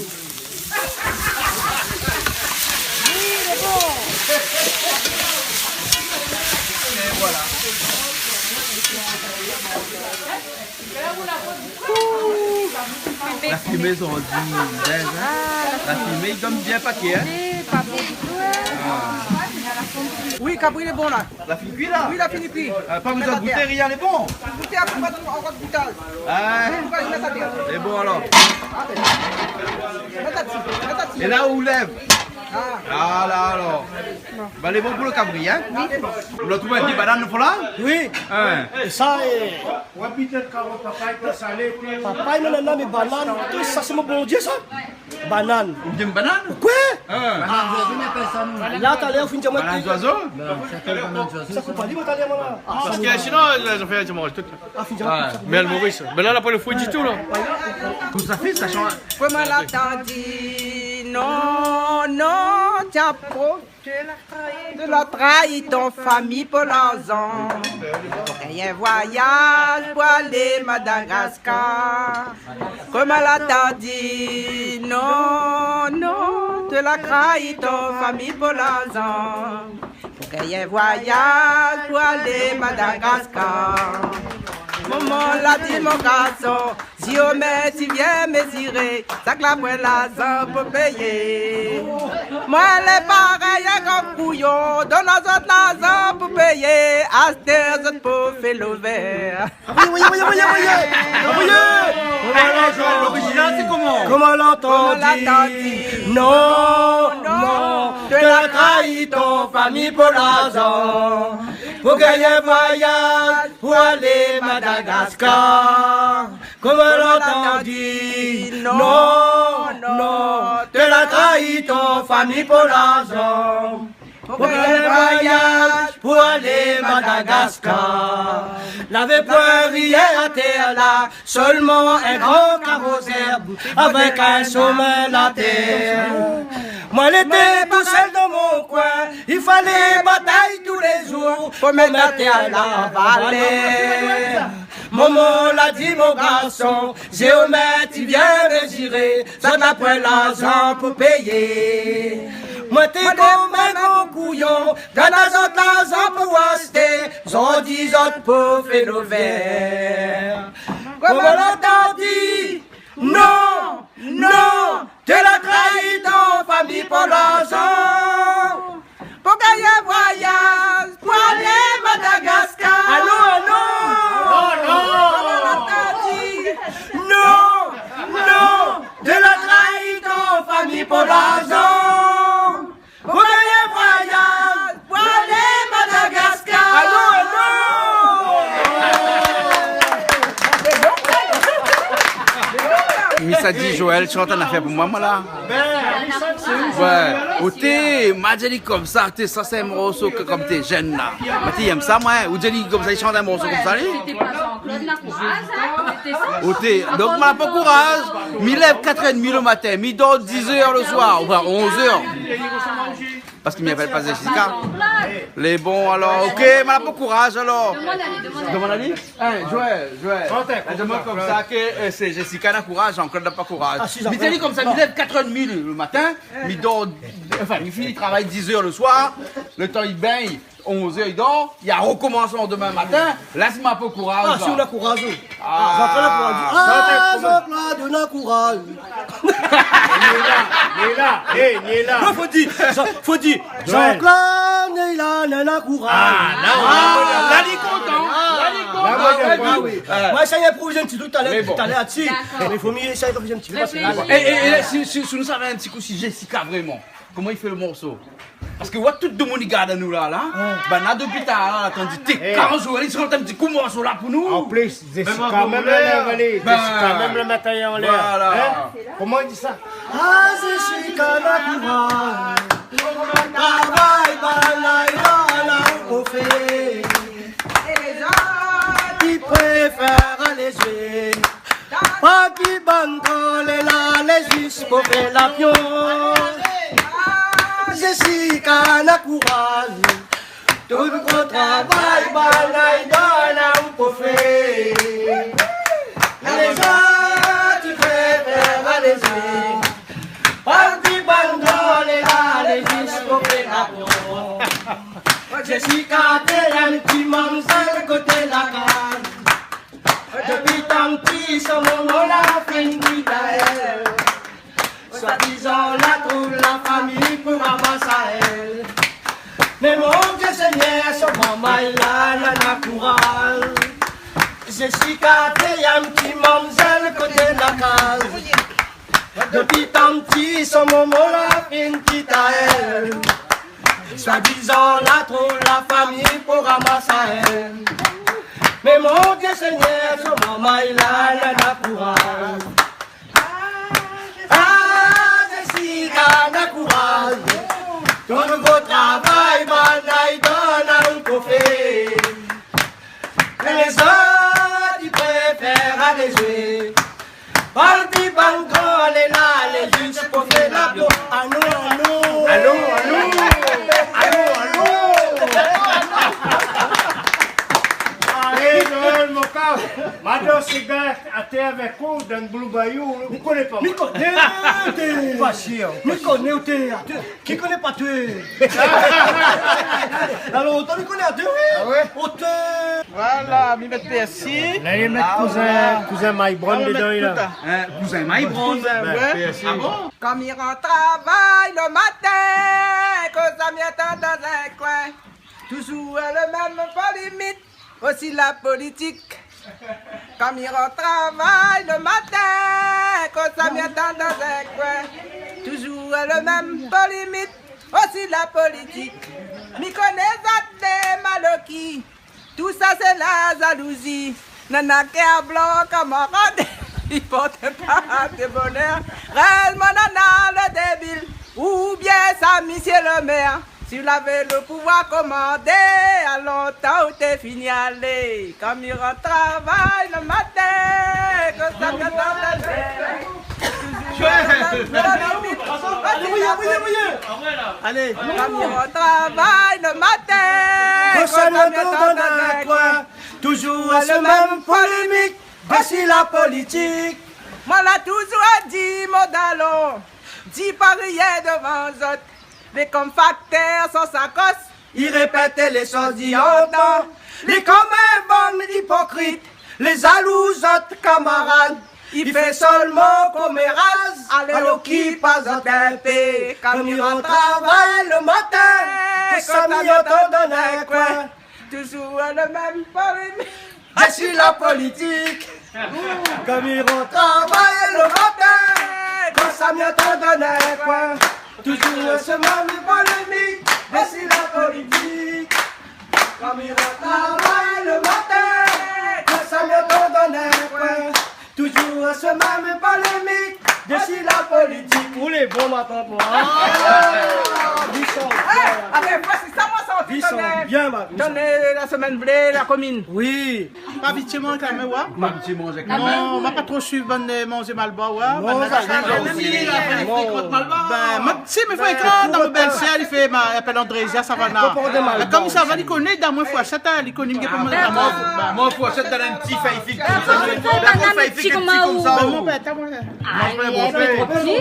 Oui, lé bon. É voilà. La fimé, sa i di, in. Ah, la fimé, i done bien paké, in. Oui, pa bon ditou, in. Ah. Oui, kabri lé bon la. La fini kui la ? Oui, la fini kui. Euh, pa bezoin gouté, rien, lé bon. Gouté apré, pa ankor goutaz. Ah. An tou ka, li mèt sa bien. Lé bon alor. Mèt sa dsi, mèt sa dsi. É la ou lèv. Ah. Ah la alor. Ba, lé bon pou lo kabri, hein ? Oui. Ou la trouv in ti banane, nou fé la ? Oui. Hein. É sa, é, papay, nanana, mé banane, tout sa, sé mon Bondié, sa. Banane. Ou di banane ? Koué ? Hein. Banane zoizo, mi apèl sa nou. La, talèr, ou fine di amoin banane zoizo ? Sa koup pa li, moin, talèr, moin, la. Parske sinon, zot i fé, zot i manz tout. Ah, fine di amoin. Mé èl Moris. Mé la, la pa lo frui ditou, la. Tout sa fé, sa shanj. Koman la tandi, non, non, tiapo. Tu la trahi ton fami pou larzan. Pou gingn in voiyaz pou alé Madagaskar. Koman la tandi, non, non, tu la trahi ton fami pou larzan. Pou gingn in voiyaz pou alé Madagaskar. Momon la di mon garson, Ziomèt i vien méziré, sak la poin larzan pou péyé. Moin lé parèy in gran kouyon, donn azot larzan pou péyé, astèr zot pou fé lovèr. Ah oui, oui, oui. Koman la tandi, non, non, tu la trahi ton fami pou larzan. Pou gingn in voiyaz pou alé Madagaskar. Koman la tandi, non, non, tu la trahi ton fami pou larzan. Pou gingn in voiyaz pou alé Madagaskar. Lavé poin rien atèr la, solman in gran karo zèrb avèk in somin latèr. Moin lété tousèl dan mon koin, i falé batay tou lé zour pou mèt latèr la an valèr. Momon la di mon garson, Ziomèt i vien méziré, zot na poin larzan pou péyé. Moin té kom in gran kouyon, donn azot larzan pou ashté, zordi zot pou fé lovèr. Koman la tandi, non, non, tu la trahi ton fami pou larzan. Pou gingn in voiyaz pou alé Madagaskar. Ah non, ah non. Non, non. Koman la tandi, non, non, tu la trahi ton fami pou larzan. Pou gingn in voiyaz pou alé Madagaskar. Ah non, ah non. Mi sa di Joël, shant in nafèr pou moin, moin la. Ouais, oté, ma di ali komsa, té, sa sé in morso ke kom té jenn la. Ma té yèm sa, moin. Ou di ali komsa, li shant in morso komsa, li ? Sété pa Jean-Claude Nakouraz, hein ? Sété sa. Oté, donk, ma la pa kouraz. Mi lèv katrèr édmi lo matin, mi dor dizèr lo soir, oubien onzèr. Parske mi apèl pa Jessica. Lé bon, alor, oké, ma la pa kouraz, alor. Demann ali, demann ali. Demann ali. Hein, Joël, Joël. Shant in kou. Demann komsa ke, euh, sé Jessica na kouraz, Jean-Claude na pa kouraz. Ah, si, Jean-Claude. Mi di ali komsa, mi lèv katrèr édmi lo matin, mi dor, anfin, mi fini travay dizèr lo soir, lo tan i bingn, onzèr i dor, i rokomans lo landemin matin, la sé ma pa kouraz. Ah, la. Si, ou na kouraz, ou. Ah, Jean-Claude na kouraz. Ah, Jean-Claude na kouraz. Ni la, ni la, eh, ni la. Non, fo di, Jean-, fo di, Joël. Jean-Claude, ni la, na, na kouraz. Ah, la, la, la, li kontan. Ah, la, li kontan. La, moin, ah oui. Moin, sa i aprouv in ti talèr, talèr, si. Mé bon. Mé fo mi, sa i aprouv in ti. Réfléchi. É, é, é, si, si, si nou savé in ti kou si Jessica, vréman, koman i fé lo morso ? Parske, ouais, tout demoun i gard anou la, la. Ouais. Banna dopi talèr la, la tandi, té, eh, kan Joël i shant in ti kou morso la pou nou. An plis, Jessica, mèm la lèv ali, Jessica, mèm la mèt ali anlèr. Voilà. Hein ? Koman i di sa ? Ah, Jessica na kouraz. Travay banna i done aou pou fé. É lé zot i préfèr alé zoué. Pati bann tol lé la, lé zis pou fé la pion. Jessica na kouraz. Tout gro travay banna i done aou pou fé. Lé zot i préfèr alé zoué. Pati bann tol lé la, lé zis pou fé la pion. Jessica té in ti mamzèl koté la kaz. Dopi tan pti, son momon la fine di aèl. Soi-dizan, la trouv la fami pou ramas aèl. Mé mon May la nana kouraz. Jessica, té in ti mamzèl koté la kaz. Dopi tan pti, son momon la fine kit aèl. Swadizan la trouv la fami pou ramas aèl. Mé mon Dié Ségnèr, son momon la nana kouraz. Ah, Jessica, na kouraz. Ton nouvo travay, banna i donn aou pou fé. Mé lézot i préfèr alé zoué. Bann ti bann gran, lé la, lé zis pou fé la blo. Anou, anou. Anou, anou. Anou, anou. Alé, Noël, mon kar. Madan Séga, até avèk ou, dan Blou Bayou, ou koné pa. Mi koné, té. Pa sir. Mi koné, té. Ki koné pa, té. Alor, ou té, mi koné, té, oui. Ah ouais ? Ou té. Voilà, mi mèt pèrsi. La, li mèt kouzin, kouzin May Brown dedan, la. Hein, kouzin May Brown. Kouzin, ouais. Ah bon ? Kan mi rant travay lo matin, kosa mi antann dan in koin. Touzour lo mèm polémik, osi la politik. Kan mi rant travay lo matin, kosa mi antann dan in koin. Touzour lo mèm polémik, osi la politik. Mi koné zot lé maloki. Tousa sé la zalouzi. Nana kèr blan, kamarad, i port pa de bonèr. Réèlman nana lé débil, oubien sa misié lo mèr. Si ou lavé lo pouvoir komandé, a lontan ou té fini alé. Kan mi rant travay lo matin, kosa mi antann dan in koin. Alé, voyé, voyé, voyé. Alé. Kan mi rant travay lo matin, kosa mi antann dan in koin. Touzour lo mèm polémik, voici la politik. Moin la touzour di mon dalon, di pa rien dovan zot. Lé konm faktèr san sakos, i répèt lé shoz i antan. Lé konm in bann ipokrit, lé zalou zot kamarad. I fé sèlman koméraz, alé, alor okip azot in pé. Kan mi rant travay lo matin, kosa mi antann dan in koin. Touzour lo mèm polémik. Voici la politik. Kan mi rant travay lo matin, kosa mi antann dan in koin. Touzour lo mèm polémik. Voici la politik. Kan mi rant travay lo matin, kosa mi antann dan in koin. Touzour lo mèm polémik. Voici la politik. Ou lé bon, ma tonton. Ah, i shant bien. Ah, mé voici sa, moin sa, i shant bien, ma. Donn la semèn blé, la komine. Oui. Pa abitié manzé kan mèm, wa ? Pa abitié manzé kan mèm. Non, ma pa tro suiv bann, euh, manzé malbar, wa. Non, bann sa, sa, non, non, non. Ben, moin, si, mé frékan, dan mon bèl-sèr, li fé, ma, i apèl Andrésia Savana. Konport de malbar. Konm sa va, li koné, dan moin, fo ashté, li koné, mi gingn pa manzé. Moin, fo ashté dan in ti fèy fig. Fèy fig, in ti konmsa. Ben, mon pèr, atann, moin. Ah, lé in pé tro pti.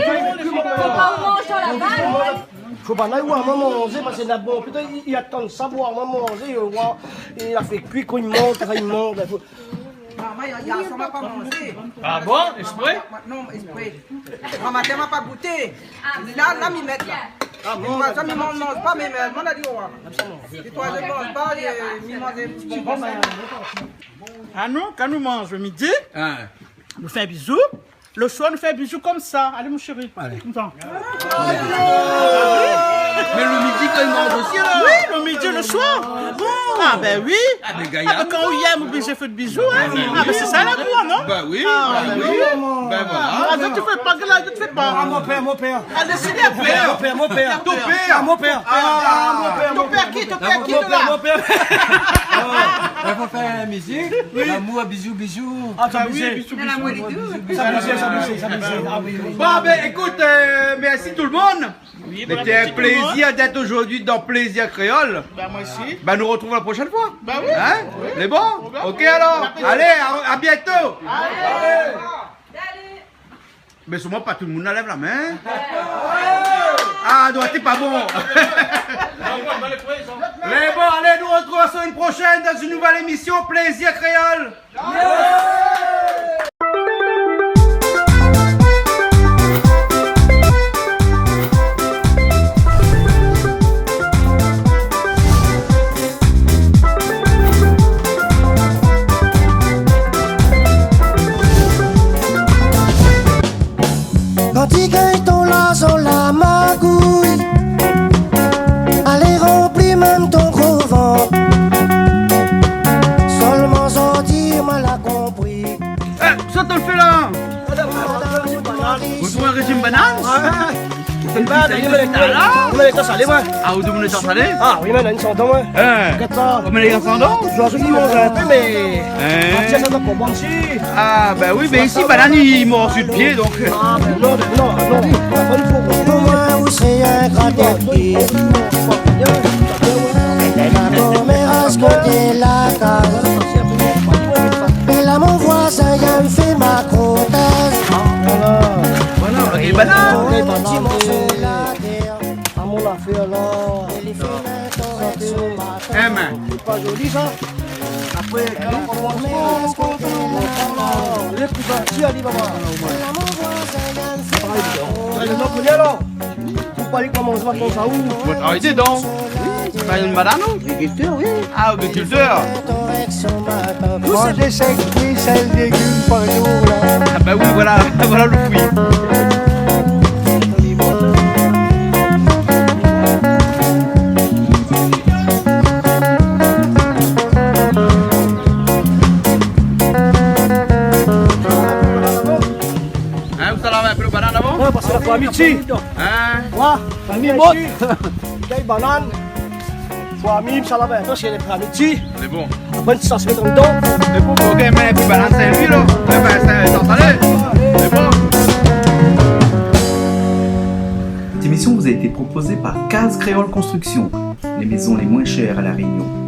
Fo pa ou manz laba, non ? Fo pa na oir amoin manzé, parske na bonpé, i, i atann sa pou oir amoin manzé, i oir, i la fé kui, kan i manz, sa i manz, ben, fo... Ah, moin, yèr, yèr soir, ma pa manzé. Ah bon ? Ésprè ? Non, ésprè. Moin, matin, ma pa gouté. La, la, mi mèt la. Ah bon ? Moin, sa, mi manz, manz pa, mé, mé, moin la di, oir. É toi, mi manz pa, é mi manz in ti pé. Ah non, kan nou manz midi, nou fé in bizou. Lo soir, nou fé in bizou konmsa. Alé, mon shéri. Alé. Konmsa. Mé lo midi, kan i manz osi, alor ? Oui, lo midi, lo soir. Ah bon ? Ah, ben oui. Ah, mé gayar. Ah, ben, kan ou yèm, ou oblizé fé de bizou, hein. Ah, ben, sé sa, la vie, non ? Ben oui, ben oui. Ben voilà. Ah, toi, tu fais pas, là, tu te fais pas. Ah, mon pèr, mon pèr. Alé, sé bien, mon pèr. Mon pèr, mon pèr. Ton pèr. Ah, mon pèr. Ah, mon pèr, mon pèr. Ton pèr ki, ton pèr ki, mon pèr, la ? Mon pèr. Ah, i fo fé in mizik. Oui. Lamour, bizou, bizou. Ah, sa, oui, bizou, bizou. Sa, bizou, sa, bizou, sa, bizou. Ah, oui, oui. Bon, ben, écoute, euh, merci tout le monde. Oui, bon appétit tout le monde. C'était un plaisir d'être aujourd'hui dans Plaisir Créole. Ben, moi aussi. Ben, nous retrouvons la prochaine fois. Ben oui. Hein ? Oui. C'est bon ? Bon, ben, OK, alors. Bon appétit. Allez, à, à bientôt. Allez. Mé solman pa tout le moun la lèv la min. Ah, non, té pa bon. Mé bon, allez, nous retrouvons la semaine prochaine dans une nouvelle émission Plaisir Créole. Ti gingn ton larzan la magouy, alé ranpli minm ton gro vant. Solman zordi moin la konpri. Eh, sa ou fé la ? Ou fé in réjim banane ? Ouais. Sa i fé, sa i fé, la ? Ou mèt sa salé, moin. Ah, ou domann sa salé ? Ah oui, mé na in sandan, moin. Eh. Gèt sa. Ou mèt in sandan ? Zordi mi manz in pé, mé... Eh. Ah, tiens, sa doi konbon isi. Ah, ben oui, mé isi, banane i mor su le pié, donk. Ah, ben non, ben non, non. Pou moin, ou sé in gran tèt ki. La koméras koté la kaz. É la, mon voizin, i fé makrontaz. Voilà. Voilà, ok, banane. Ti morso la tèr. Ah, mon afèr la. Eh, mé. Sé pa zoli, sa. Apré, kan ou komans, lé kou parti, ali, baba. Parèy, non, koné, alor. Fo pa li komans konmsa, ou. Ou travay dedan. Ou travay dan banane, ou ? Agriculteur, oui. Ah, agriculteur. Manzé sink fri, sèl légim par zour, la. Ah, ben oui, voilà, voilà le fruit. Hein, ou sa lav in pé lo banane avan ? Ouais, parske la fami isi. Hein ? Ouais, fami isi. Gingn banane. Fami, sa lav in pé, sé la fami isi. Lé bon. Apré, sa sé dan le dan. Lé bon, ok, mé pi banane, sé lui, la. Eh ben, sé, sa, sa, alé. Lé bon. Cette émission vous a été proposée par Case Créole Construction, les maisons les moins chères à La Réunion.